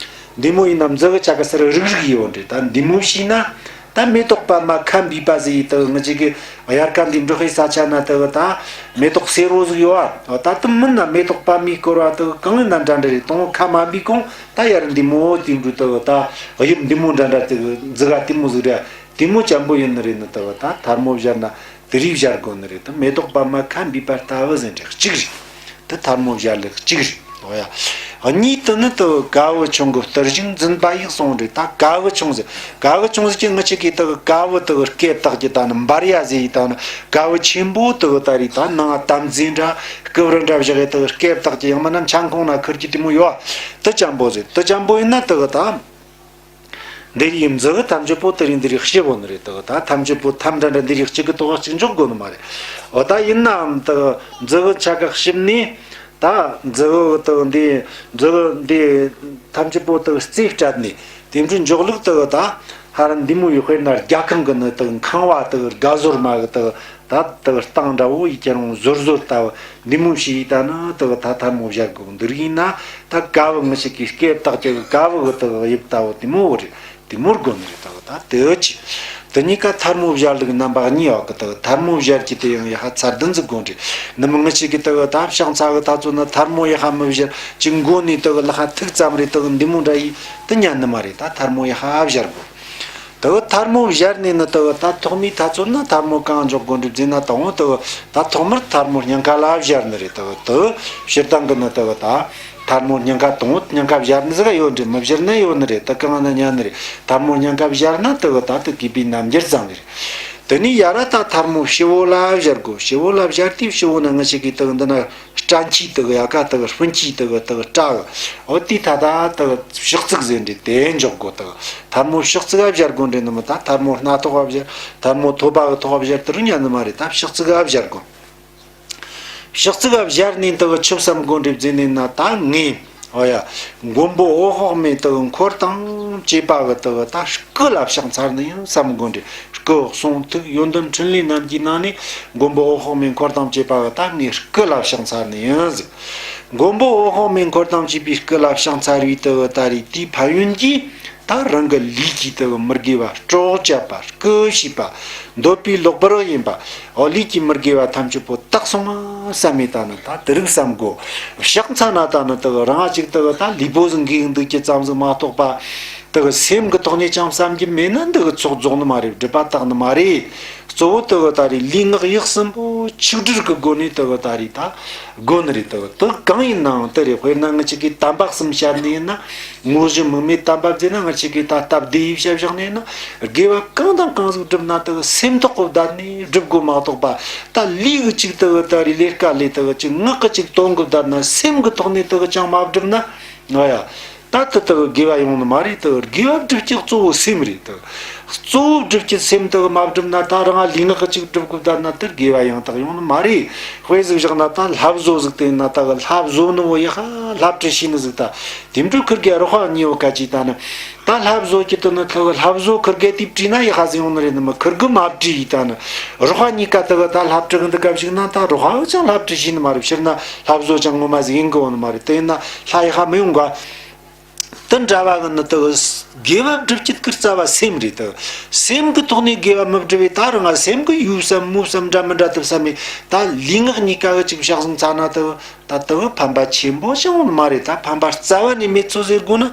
འདི་མོ་ཡིན་ན་མཛུ་གུ་ཆ་ག་སར་རིག་རིག་ཡོད་འདྲ། ད་འདི་མོ་བྱས་ན་ད་མེ་ཏོག་པདྨ་ཁ་འབུས་པ་ཟེར་ཡི། དག་ང་ཅག་གི་དབྱར་ཁ་འདི་འབྲོག་པའི་ས་ཆ་ན་དག་ད་མེ་ཏོག་སེར་པོ་ཟིག་ཡོད་ཨ། ད་དེ་མིན་ན་མེ་ཏོག་པདྨའི་སྐོར་བ་དག་གང་ཡིན་ན་འདྲ་འདྲ་རེད། དང་པོ་ཁ་མ་འབུས་གོང་ད་ཡར་འདི་མོ་དེ་འདྲ་དག་ད་དབྱིབས་འདི་མོ་འདྲ་འདྲ་དག་མཛུ་གུ་དེ་མོ་ཟིག་རེད། དེ་མོ་ཅན་པོ་ཡིན་ནི་རེད། ནི་དག་ད་ཐལ་མོ་སྦྱར་ན་དེ་རིགས་སྦྱར་དགོས་ནི་རེད། ད་མེ་ཏོག་པདྨ་ཁ་འབུས་པ་ལྟ་བུ་ཟེར་འདྲ་གཅིག་རེད། དེ་ཐལ་མོ་སྦྱར་ལུགས་གཅིག་རེད། འོ་ཡ། གཉིས་དེ་ནི་དེ་ཀ་བུ་ཆུང་གི་གཏུར་ཞིང་འཛིན་པ་ཡིས་གསུངས་རེད། ད་ཀ་བུ་ཆུང་ཟེར། ཀ་བུ་ཆུང་ཟེར་གྱི་ང་ཅག་གི་དེ་ཀ་བུ་དེ་སྐེ་བཏགས་ཀྱི་ད་ནི་འབར་ཡ་ཟེར་ཡི། ད་ནི་ཀ་བུ་ཆེན་པོ་དེ་ད་རེད། ད་ནང་དམ་རྫས་འདྲ་སྐུ་བར་འདྲ་བཞག་གི་དེ་སྐེ་བཏགས་ཀྱི། ཡང་མིན་ན་མཆན་ཁུང་ན་ཁུར་གྱི་དེ་མོ་ཡོད་ཨ། དེ་ཅན་པོ་ཟེར། དེ་ཅན་པོ་ཡིན་ན་དེ་ད། འདི་རིགས་མཛུ་གུ་ཐམས་ཅད་པོ་དེ་རིགས་འདི་རིགས་ཕྱེ་བོ་ནི་རེད། དག་ད་ཐམས་ཅད་པོ་ཐམ་འདྲ་འདྲ་འདི་རིགས་གཅིག་གི་ཐོག་གཅིག་འཇོག་དགོས་ནི་མ་རེད། འོ་ད་ཡིན་ནའང་དག་མཛུ་གུ་ཆ་ག་ཕྱེ་ནས། ད་མཛུ་གུ་དག་འདི་མཛུ་གུ་འདི་ཐམས་ཅད་པོ་དག་རྩེ་སྤྲད་ནས་དེ་འདྲ་འཇོག་ལུགས་དག་ད་ཧ་ར་འདི་མོ་ཡོད། དཔེར་ན་རྒྱ་ཁང་གི་ནི་དག་ཁང་བ་དག་དགའ་ཟོར་མ་གི་དག་ད་དག་སྟེང་འདྲ་བོ་ཡི་ཁྱེར་འོང་ཟོར་ཟོར་ལྟ་བུ་འདི་མོ་ཞིག་ཡིན་ད་ནི་དག་ད་ཐལ་མོ་སྦྱར་དགོས། འདི་རིགས་ཡིན་ན་ད་ཀ་བུ་ང་ཅག་གི་སྐེ་བཏགས་ཀྱི་ཀ་བུ་གི་དག་དབྱིབས་ལྟ་བུ་དེ་མོ་རེད། དེ་མོ་དགོས་ནི་རེད། དག་ད་དེ་ཅི། དེ་གཉིས་ཀ་ཐལ་མོ་སྦྱར་ལུགས་རྣམ་པ་གཉིས་ཡོད་གི། དག་ཐལ་མོ་སྦྱར་གྱི་དེ་ཡང་ཡ་ཧ་ཚད་ལྡན་ཟིག་དགོས་རེད། ནི་མི་ང་ཅག་གི་དག་ད་ཕྱག་འཚལ་གི་ད་ཚོ་ན་ཐལ་མོ་ཡ་ཧ་མི་སྦྱར་གྱི། མགོ་ནས་དག་ལ་ཧ་ཐུག་ཙམ་རེད། དག་འདི་མོ་འདྲ་ཡི་དེ་ཉན་ནི་མ་རེད། ད་ཐལ་མོ་ཡ་ཧ་སྦྱར་དགོས། དེ་ཐལ་མོ་སྦྱར་ནས་ནི་དེ་ད་ཐོག་མའི་ཐ་ཚོད་ན་ཐལ་མོ་གང་འཇོག་དགོས་འདྲི་བརྫིས་ན། དང་པོ་དེ་ད་ཐོག་མར་ཐལ་མོ་སྙིང་ག་ལ་སྦྱར་ནི་རེད། དེ་དེ་སྤྱིར་བཏང་གི་ནི་དེ་ད་ཐལ་མོ་སྙིང་ག་དང་པོ་སྙིང་ག་སྦྱར་ནི་ཟིག་ཡོད་འདྲི། མི་སྦྱར་ན་ཡོད་ནི་རེད། དེ་གང་ན་ཉན་ནི་རེད། ཐལ་མོ་སྙིང་ག་སྦྱར་ན་དེ་ད་དེ་གུས་པའི་རྣམ་འགྱུར་ཙམ་རེད། དེ་ནས་ཡ་ར་ད་ཐལ་མོ་སྤྱི་བོ་ལ་སྦྱར་དགོས། སྤྱི་བོ་ལ་སྦྱར་དུས་སྤྱི་བོ་ན་ང་ཅག་གི་དེ་འདི་ན། སྐྲ་འཁྱིལ་དག་ཡ་ཀ་དག་སྤུན་འཁྱིལ་དག་དག་སྐྲ་གི། འོ་དེའི་ཐད་ད་དག་ཕྱག་ཚིག་ཟེར་འདྲི་དེ་འཇོག་དགོས། དག་ཐལ་མོ་ཕྱག་ཚིག་ག་སྦྱར་དགོས་འདྲི་ནི་མིན། ད་ཐལ་མོ་སྣ་ཐོག་ག་སྦྱར། ཐལ་མོ་ཐོད་པ་གི་ཐོག་ག་སྦྱར་དེ་རུ་ཉན་ནི་མ་རེད། ད་ཕྱག་ཚིག་ག་སྦྱར་དགོས། ཕྱག་ཚིག་ག་སྦྱར་ནས་དག་ཆི་བསམ་དགོས་འདྲི་བརྫིས་ནས་ན། ད་ངས་འོ་ཡ་མགོན་པོ་འོད་དཔག་མེད་དག་འཁོར་དང་བཅས་པ་གི་དག་ད་སྐུ་ལ་ཕྱག་འཚལ་ནི་ཡིན་བསམ་དགོས་འདྲི། སྐུ་གསུང་ཐུགས་ཡོན་ཏན་ཕྲིན་ལས་རྣམས་ཀྱི་ནང་ནས་མགོན་པོ་འོད་དཔག་མེད་འཁོར་དང་བཅས་པ་གི་ད་ངས་སྐུ་ལ་ཕྱག་འཚལ་ནི་ཡིན་ཟེར། མགོན་པོ་འོད་དཔག་མེད་འཁོར་དང་བཅས་པའི་སྐུ་ལ་ཕྱག་འཚལ་བའི་དེ་ད་རེས་དེའི་ཕན་ཡོན་གྱིས་ད་རང་གི་ལུས་ཀྱི་དེ་མི་དགེ་བ་སྲོག་བཅད་པ། རྐུ་བྱས་པ། འདོད་པའི་ལོག་པར་གཡེམ་པ། འོ་ལུས་ཀྱི་མི་དགེ་བ་ཐམས་ཅད་པོ་དག་སོང་ང་བསམ་མེད་ད་ནི་ད་དེ་རིགས་བསམ་དགོས། ཕྱག་འཚལ་ན་ད་ནི་དེ་རང་ཅིག་དེ་ད་ལུས་པོ་ཟིག་འགེངས་འདུག་ཀྱི་ཙམ་ཟིག་མ་གཏོགས་པ། དེ་གི་སེམས་ཀྱི་ཐོག་ནས་ཅང་བསམ་གྱི་མེད་ན་འདི་གི་ཚོགས་རྫོགས་ནི་མ་རེད། སྒྲུབ་པ་དག་ནི་མ་རེད། གཙོ་བོ་དེ་གི་ད་རེས་ལུས་ངག་ཡིད་གསུམ་པོ་ཆིག་སྒྲིལ་གྱི་སྒོ་ནས་དེ་གི་ད་རེས་ད་དགོས་ནི་རེད། དེ་གི་དེ་གང་ཡིན་ནའང་དེ་རེད། དཔེར་ན་ང་ཅག་གིས་དམ་པ་གསུམ་བཤད་ནི་ཡིན་ན། དངོས་གཞི་དམིགས་མེད་དམ་པ་བརྩིས་ན། ང་ཅག་གིས་ད་སྟབས་བདེ་ཡིས་བཤད་བཞག་ནི་ཡིན་ན། དགེ་བ་གང་དང་གང་ཟིག་བསྒྲུབས་ན་དེ་གི་སེམས་ཐོག་གི་བསྡད་ནས་བསྒྲུབ་དགོས་མ་གཏོགས་པ། ད་ལུས་ཀྱི་ཅིག་དེ་གི་ད་རེས་ལས་ཀ་ལས། དེ་གི་ཅིག་ངག་གི་ཅིག་དོན་གི་བསྡད་ན། སེམས་ཀྱི་ཐོག་ནས་དེ་གི་ཅང་མ་བསྒྲུབས་ན། ཨོ་ཡ། ད་དེ་དེ་གི་དགེ་བ་ཡོང་ནི་མ་རེད། དེ་དགེ་བ་སྒྲུབ་རྒྱུ་གཙོ་བོ་སེམས་རེད། དེ་གཙོ་བོ་སྒྲུབ་རྒྱུ་སེམས་དེ་གི་མ་བསྒྲུབས་ན། ད་རང་ལུས་ངག་གི་ཅིག་སྒྲུབ་དགོས་བསྡད་ན་དེ་དགེ་བ་ཡང་དག་ཡོང་ནི་མ་རེད། དཔེ་ཟིག་བཞག་ན་ད་ལྷ་བཟོ་ཟིག་དེ་ཡིན་ན། ད་གི་ལྷ་བཟོ་ནི་བོ་ཡི་ཧ་ལྷ་བྲིས་ཤེས་ནི་ཟིག་ད་དེ་འདྲ་ཁུར་གི་རོགས་པ་གཉིས་བོ་ག་ཅིག་ད་ནི། ད་ལྷ་བཟོ་གི་དེ་ནི་དེ་གི་ལྷ་བཟོ་ཁུར་གི་དེ་བྲིས་ན་ཡི་ཧ་ཟིག་ཡོང་ནི་རེད། ནི་མི་ཁུར་གི་མ་བྲིས་ཡི་ད་ནི། རོགས་པ་གཉིས་ཀ་དེ་གི་ད་ལྷ་བྲིས་གི་འདི་ག་ཞིག་ན། ད་རོགས་པ་ཅང་ལྷ་བྲིས་ཤེས་ནི་མ་རེད། ཕྱིར་ན་ལྷ་བཟོ་ཅང་ངོ་མ་ཟིག་ཡིན་གི་ཡོང་ནི་མ་རེད། དེ་ཡིན་ན་ལྷ་ཡི་ཧ་མི་ཡོང་ག། དེ་འདྲ་བ་གི་ནི་དེ་གི་དགེ་བ་སྒྲུབ་རྒྱུ་གི་རྩ་བ་སེམས་རེད། དེ་སེམས་གི་ཐོག་ནས་དགེ་བ་མི་སྒྲུབ་པའི། ད་རང་ང་སེམས་གི་ཡུལ་བསམ་མུ་བསམ་འདྲ་མི་འདྲ་དེ་བསམ་མེད། ད་ལུས་ངག་གཉིས་ཀ་གི་ཅིག་བཤགས་སོང་ཚར་ན་དེ། ད་དེ་ཕན་པ་ཆེན་པོ་ཅང་ཡོང་ནི་མ་རེད། ད་ཕན་པ་རྩ་བ་ནས་མེད་ཚུལ་ཟེར་དགོས་ན།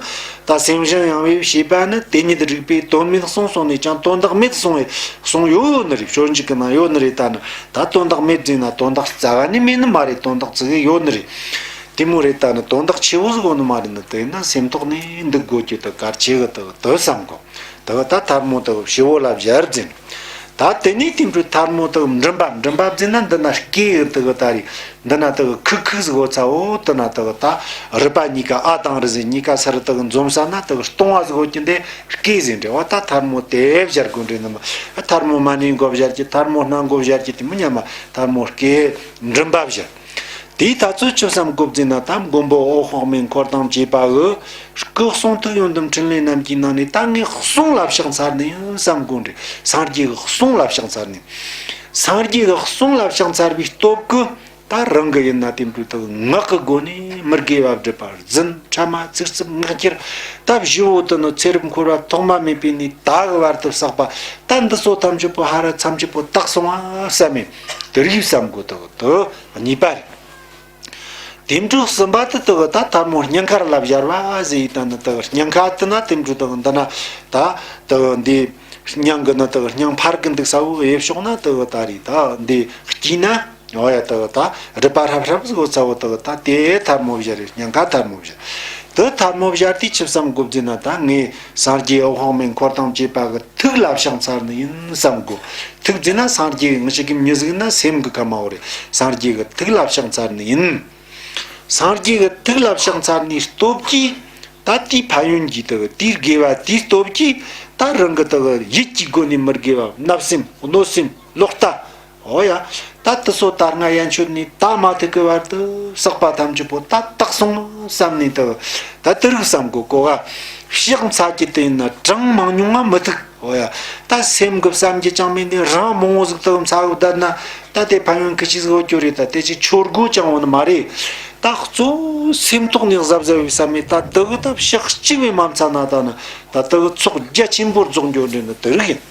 ད་སེམས་ཅན་ཡང་བའི་བྱིས་པ་ནི། དེ་ཉིད་རིག་པས་དོན་མེད་གསུངས་སོང་ནས་ཀྱང་དོན་དག་མེད་གསུངས་པའི་གསུང་ཡོད་ཡོད་ནི་རེད། སྤྱོད་འཇུག་གི་ནང་ཡོད་ནི་རེད། ད་ནི་ད་དོན་དག་མེད་ཟེར་ན་དོན་དག་རྩ་བ་ནས་མེད་ནི་མ་རེད། དོན་དག་ཙི་གེ་ཡོད་ནི་རེད། དེ་མོ་རེད། ད་ནི་དོན་དག་ཆེ་བོ་ཟིག་ཡོད་ནི་མ་རེད། ནི་དེ་ན་སེམས་ཐོག་ནས་འདུག་དགོས་རྒྱུ་དེ་གལ་ཆེ་གི་དེ་དེ་བསམ་གོ། དེ་གི་ད་ཐལ་མོ་དེ་གི་ཞི་བོ་ལ་སྦྱར་ཟིན། ད་དེ་ནས་དེ་འཕྲོ་ཐལ་མོ་དེ་གི་མགྲིན་པ། མགྲིན་པ་བརྫིས་ན་འདི་ན་སྐེ་གི་དེ་གི་ད་རེད། འདི་ན་དེ་གི་ཁུག་ཁུག་ཟིག་ཡོད་ཚ་བོ། དེ་ན་དེ་གི་ད་རུས་པ་གཉིས་ཀ་ཨ་དང་རི་ཟིག་གཉིས་ཀ་སར་དེ་གི་འཛོམས་ས་ན་དེ་གི་ལྟུང་བ་ཟིག་ཡོད་ཀྱི་འདི་སྐེ་ཟིག་འདྲ་བ། ད་ཐལ་མོ་དེ་སྦྱར་དགོས་འདྲ་ནི་མ། ཐལ་མོ་མ་ནི་མགོ་སྦྱར་གྱི། ཐལ་མོ་སྣ་མགོ་སྦྱར་གྱི། དེ་མོ་མཉམ་མ་ཐལ་མོ་སྐེ་མགྲིན་པ་སྦྱར། དེའི་ཐ་ཚོད་ཆུ་བསམ་དགོ་བརྫིས་ན། ད་མགོན་པོ་འོད་དཔག་མེད་འཁོར་དང་བཅས་པ་གི་སྐུ་གསུང་ཐུགས་ཡོན་ཏན་འཕྲིན་ལས་རྣམས་ཀྱི་ནང་ནས་ད་ངས་གསུང་ལ་ཕྱག་འཚལ་ནི་ཡིན་བསམ་དགོ་འདྲ། སངས་རྒྱས་ཀྱི་གསུང་ལ་ཕྱག་འཚལ་ནི། སངས་རྒྱས་ཀྱི་གསུང་ལ་ཕྱག་འཚལ་བའི་སྟོབས་ཀྱིས་ད་རང་གི་ཡིན་ན་དེ་འཕྲོ་དེ་ངག་གི་སྒོ་ནས་མི་དགེ་བ་སྒྲུབ་པ། རྫུན། ཕྲ་མ། ཚིག་རྩུབ། ངག་འཁྱལ། ད་བཞི་བོ་དེ་ནི་ཚེ་རབས་འཁོར་བ་ཐོག་མ་མེད་པའི་ནས་ད་གི་བར་དུ་བསགས་པ། ད་འདི་ཚོ་ཐམས་ཅད་པོ་ཧ་ར་ཐམས་ཅད་པོ་དག་སོང་བ་བསམ་མེད། དེ་རིགས་བསམ་དགོ། དེ་གི་དེ་གཉིས་པ་རེད། དེ་འཕྲོ་གསུམ་པ་དེ་དེ་གི་ད་ཐལ་མོ་སྙིང་ཁར་ལ་སྦྱར་བ་ཟེར་ཡི་ད་ནི། དེ་གི་སྙིང་ཁ་དེ་ན་དེ་འཕྲོ་དེ་གི་འདི་ན་ད་དེ་གི་འདི་སྙིང་གི་ནི་དེ་གི་སྙིང་འཕར་གི་འདུག་ས་བོ་དབྱེ་ཕྱོགས་ན། དེ་གི་ད་རེད། ད་འདི་དཀྱིལ་ན། འོ་ཡ། དེ་གི་ད་རུས་པ་ཧྲབ་ཧྲབ་ཟིག་ཡོད་ཚ་བོ་དེ་གི་ད་དེ་ཐལ་མོ་སྦྱར་རེད། སྙིང་ཁ་ཐལ་མོ་སྦྱར། དེ་ཐལ་མོ་སྦྱར་དུས་ཆི་བསམ་དགོ་བརྫིས་ན། ད་ངས་སངས་རྒྱས་འོད་དཔག་མེད་འཁོར་དང་བཅས་པ་གི་ཐུགས་ལ་ཕྱག་འཚལ་ནི་ཡིན་བསམ་དགོ། ཐུགས་བརྫིས་ན་སངས་རྒྱས་ཀྱི་ངི་ཞིག་གི་མྱི་ཟིག་ན་སེམས་ཀྱི་ཁ་མ་བོ་རེད། སངས་རྒྱས་ཀྱི་ཐུགས་ལ་ཕྱག་འཚལ་ནི་ཡིན། སངས་རྒྱས་ཀྱི་ཐུགས་ལ་ཕྱག་འཚལ་ནི་སྟོབས་ཀྱིས་ད་དེའི་ཕན་ཡོན་གྱིས། དེ་གི་དེའི་དགེ་བ་དེའི་སྟོབས་ཀྱིས་ད་རང་གི་དེ་གི་ཡིད་ཀྱི་སྒོ་ནས་མི་དགེ་བ། བརྣབ་སེམས། གནོད་སེམས། ལོག་ལྟ། འོ་ཡ། ད་དེ་ཚོ་ད་སྔ་ཡན་ཆོད་ནས་ད་མ་ཐུག་གི་བར་དུ་བསགས་པ་ཐམས་ཅད་པོ་ད་དག་སོང་བསམ་ནས། དེ་ད་དེ་རིགས་བསམ་དགོ་གོ་ག། ཕྱག་འཚལ་གྱི་དེ་ཡིན་ན་གྲངས་མང་ཉུང་ང་མི་ཐུག་འོ་ཡ། ད་སེམས་ཀྱི་བསམ་རྒྱུ་ཅང་མེད་ནས་རང་མང་བོ་ཟིག་དེ་འཚལ་བསྡད་ན་ད་དེ་ཕན་ཡོན་གི་ཅི་ཟིག་ཡོད་རྒྱུ་རེད། ད་དེ་ཅིག་ཆོ་དགོས་ཅང་ཡོད་ནི་མ་རེད། ད་གཙོ་བོ་སེམས་ཐོག་ནས་གཟབ་གཟབ་བྱས་བསམ་མེད། ད་དེ་གི་ད་ཕྱག་གཅིག་བས་མ་འཚལ་ན་ད་ནི་ད་དེ་གི་ཚོགས་རྒྱ་ཆེན་པོ་རྫོགས་འགྱོ་འདྲ་ནི་དེ་རིགས་ཡིན།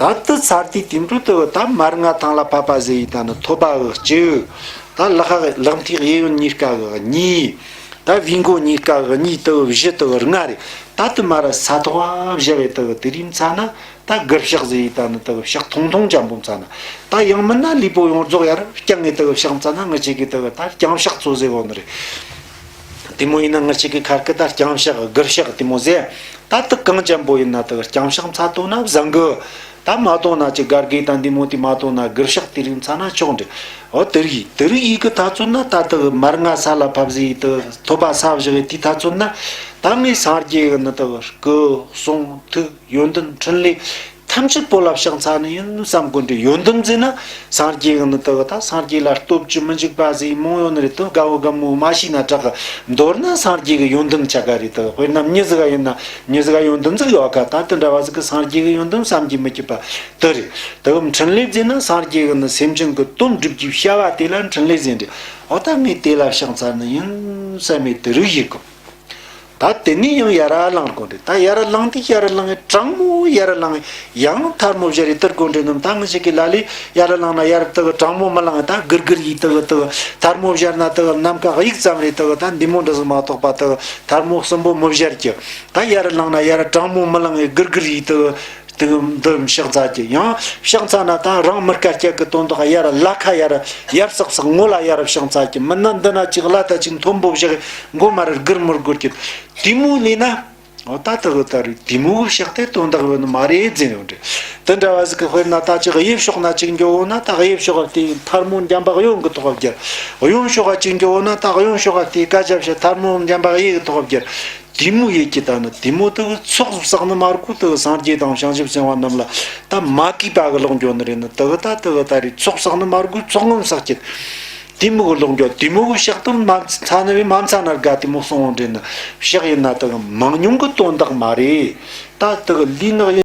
ད་དེ་ཚར་དུས་དེ་འཕྲོ་དེ་གི་ད་མར་ང་ཐང་ལ་ཕབ་པ་ཟེར་ཡི་ད་ནི་ཐོད་པ་གི་གཅིག་ད་ལག་ལག་མཐིལ་གཡས་གཡོན་གཉིས་ཀ་གི་གཉིས། ད་བེའུ་མགོ་གཉིས་ཀ་གི་གཉིས། དེ་གི་བཞི། དེ་གི་ལྔ་རེད། ད་དེ་མར་ས་ཐོག་བཞག་བྱས་དེ་གི་དེ་རིམ་འཚལ་ན། ད་དགུ་ཕྱག་ཟེར་ཡི་ད་ནི་དེ་གི་ཕྱག་ཐུང་ཐུང་ཅན་པོ་འཚལ་ན། ད་ཡང་མིན་ན་ལུས་པོ་ཡོངས་རྫོགས་ཡར་བརྐྱང་ངས་དེ་གི་ཕྱག་འཚལ་ན། ང་ཅག་གིས་དེ་གི་ད་བརྐྱང་ཕྱག་ཚོ་ཟེར་གོ་ནི་རེད། དེ་མོ་ཡིན་ན་ང་ཅག་གི་ཁར་གི་ད་བརྐྱང་ཕྱག་དགུ་ཕྱག་དེ་མོ་ཟེར། ད་དེ་གང་ཅན་པོ་ཡིན་ན་དེ་གི་བརྐྱང་ཕྱག་འཚལ་ཐུབ་ན་བཟང་གི། ད་མ་ཐུབ་ན་ཅིག་སྒར་གི་ད་འདི་མོ་དེ་མ་ཐུབ་ན་དགུ་ཕྱག་དེ་རིང་འཚལ་ན་ཆོག་འདྲ། འོ་དེ་རིགས་དེ་རིགས་ཡི་གི་ད་ཚོད་ན་ད་དེ་གི་མར་ང་ས་ལ་ཕབ་ཟེར་ཡི་དེ་ཐོད་པ་ས་བཞག་གི་དེ་ད་ཚོད་ན། ད་ངས་སངས་རྒྱས་གི་ནི་དེ་གི་སྐུ་གསུང་ཐུགས་ཡོན་ཏན་འཕྲིན་ལས་ཐམས་ཅད་པོ་ལ་ཕྱག་འཚལ་ནི་ཡིན་བསམ་དགོས་འདྲ། ཡོན་ཏན་ཟེར་ན་སངས་རྒྱས་གི་ནི་དེ་གི་ད་སངས་རྒྱས་ལ་སྟོབས་བཅུ་མི་འཇུག་པ་ཟེར་མང་ཡོད་ནི་རེད། དེ་དགའ་བོ་དགའ་མོ་མ་ཤེས་ན་དྲག་གི། མདོར་ན་སངས་རྒྱས་གི་ཡོན་ཏན་ཆ་ག་རེད། དེ་དཔེར་ན་མྱི་ཟིག་ག་ཡིན་ན་མྱི་ཟིག་ག་ཡོན་ཏན་ཟིག་ཡོད་ག། ད་དེ་འདྲ་བ་ཟིག་གི་སངས་རྒྱས་གི་ཡོན་ཏན་བསམ་གྱིས་མི་ཁྱབ་པ་དེ་རེད། དེ་གི་འཕྲིན་ལས་ཟེར་ན་སངས་རྒྱས་གི་ནི་སེམས་ཅན་གི་དོན་སྒྲུབ་རྒྱུའི་བྱ་བ་དེ་ལ་འཕྲིན་ལས་ཟེར་འདྲ། འོ་ད་ངས་དེ་ལ་ཕྱག་འཚལ་ནི་ཡིན་བསམ་མེད་དེ་རིགས་ཡིན་གོ། ད་དེ་ནས་ཡང་ཡར་ལངས་དགོས་རེད། ད་ཡར་ལངས་དུས་ཡར་ལངས་ངེ་དྲང་མོ་ཡར་ལངས་ངེ་ཡང་ཐལ་མོ་སྦྱར་རེ་དུར་དགོས་འདྲེ་ནམ། ད་ང་ཞིག་གི་ལ་ལས་ཡར་ལངས་ན་ཡར་དུ་གི་དྲང་མོ་མི་ལངས་ངེ་ད་སྒུར་སྒུར་ཡིས་དུ་གི་དུ་གི་ཐལ་མོ་སྦྱར་ན་དུ་གི་ནམ་མཁའ་དབྱུག་ཙམ་རེ་དུ་གི་ད་འདི་མོ་འདྲ་ཟིག་མ་གཏོགས་པ་དུ་གི་ཐལ་མོ་གསུམ་པོ་མི་སྦྱར་གི། ད་ཡར་ལངས་ན་ཡར་དྲང་མོ་མི་ལངས་ངེ་སྒུར་སྒུར་ཡིས་དུ་གི་དུ་གི་འདི་ཕྱག་འཚལ་གི། ཡང་ཕྱག་འཚལ་ན་ད་རང་མི་དཀའ་སྤྱད་གི་དོན་དག་ཡར་ལ་ཁ་ཡར་ཡར་སག་སག་ངོ་ལ་ཡར་ཕྱག་འཚལ་གི། མིན་ན་འདི་ན་ཅིག་ལ་ད་ཅིག་མཐོན་པོ་བཞག་མགོ་མར་སྒུར་མི་སྒུར་གི། དེ་མོ་ལས་ན། འོ་ད་དེ་གི་ད་རེད། དེ་མོ་གི་ཕྱག་དེ་དོན་དག་ཡོད་ནི་མ་རེད་ཟེར་ཡོད་རེད། དེ་འདྲ་བ་ཟིག་གི་དཔེར་ན་ད་ཅིག་གཡས་ཕྱོགས་ན་ཅིག་འགྱོ་འོ་ན་ད་གཡས་ཕྱོགས་དེ་ཐལ་མོ་འཇམ་པ་གཡོན་གི་ཐོག་བསྒྱུར། གཡོན་ཕྱོགས་ཅིག་འགྱོ་འོ་ན་ད་གཡོན་ཕྱོགས་དེ་ཀ་ཅབ་ཞིག་ཐལ་མོ་འཇམ་པ་གཡས་གི་ཐོག་བསྒྱུར། དེ་མོ་ཡེད་ཀྱི་ད་ནི་དེ་མོ་དེ་གི་ཚོགས་བསགས་ནི་མ་རེད་གོ། དེ་གི་སངས་རྒྱས་དང་བྱང་ཆུབ་སེམས་དཔའ་རྣམས་ལ་ད་མ་གུས་པ་གི་ལོག་འགྱོ་ནི་རེད་ནི། དེ་གི་ད་དེ་གི་ད་རེད། ཚོགས་བསགས་ནི་མ་རེད་གོ། ཚོགས་ངན་བསགས་ཀྱི། དེ་མོ་གི་ལོག་འགྱོ། དེ་མོ་གི་ཕྱག་དེ་མ་འཚལ་ནི་བས་མ་འཚལ་ན་དགའ། དེ་མོ་གསུང་འོང་འདྲེ་ནི། ཕྱག་ཡིན་ན་དེ་གི་མང་ཉུང་གི་དོན་དག་མ་རེད། ད་དེ་གི་ལུས་ནག་ཡིན།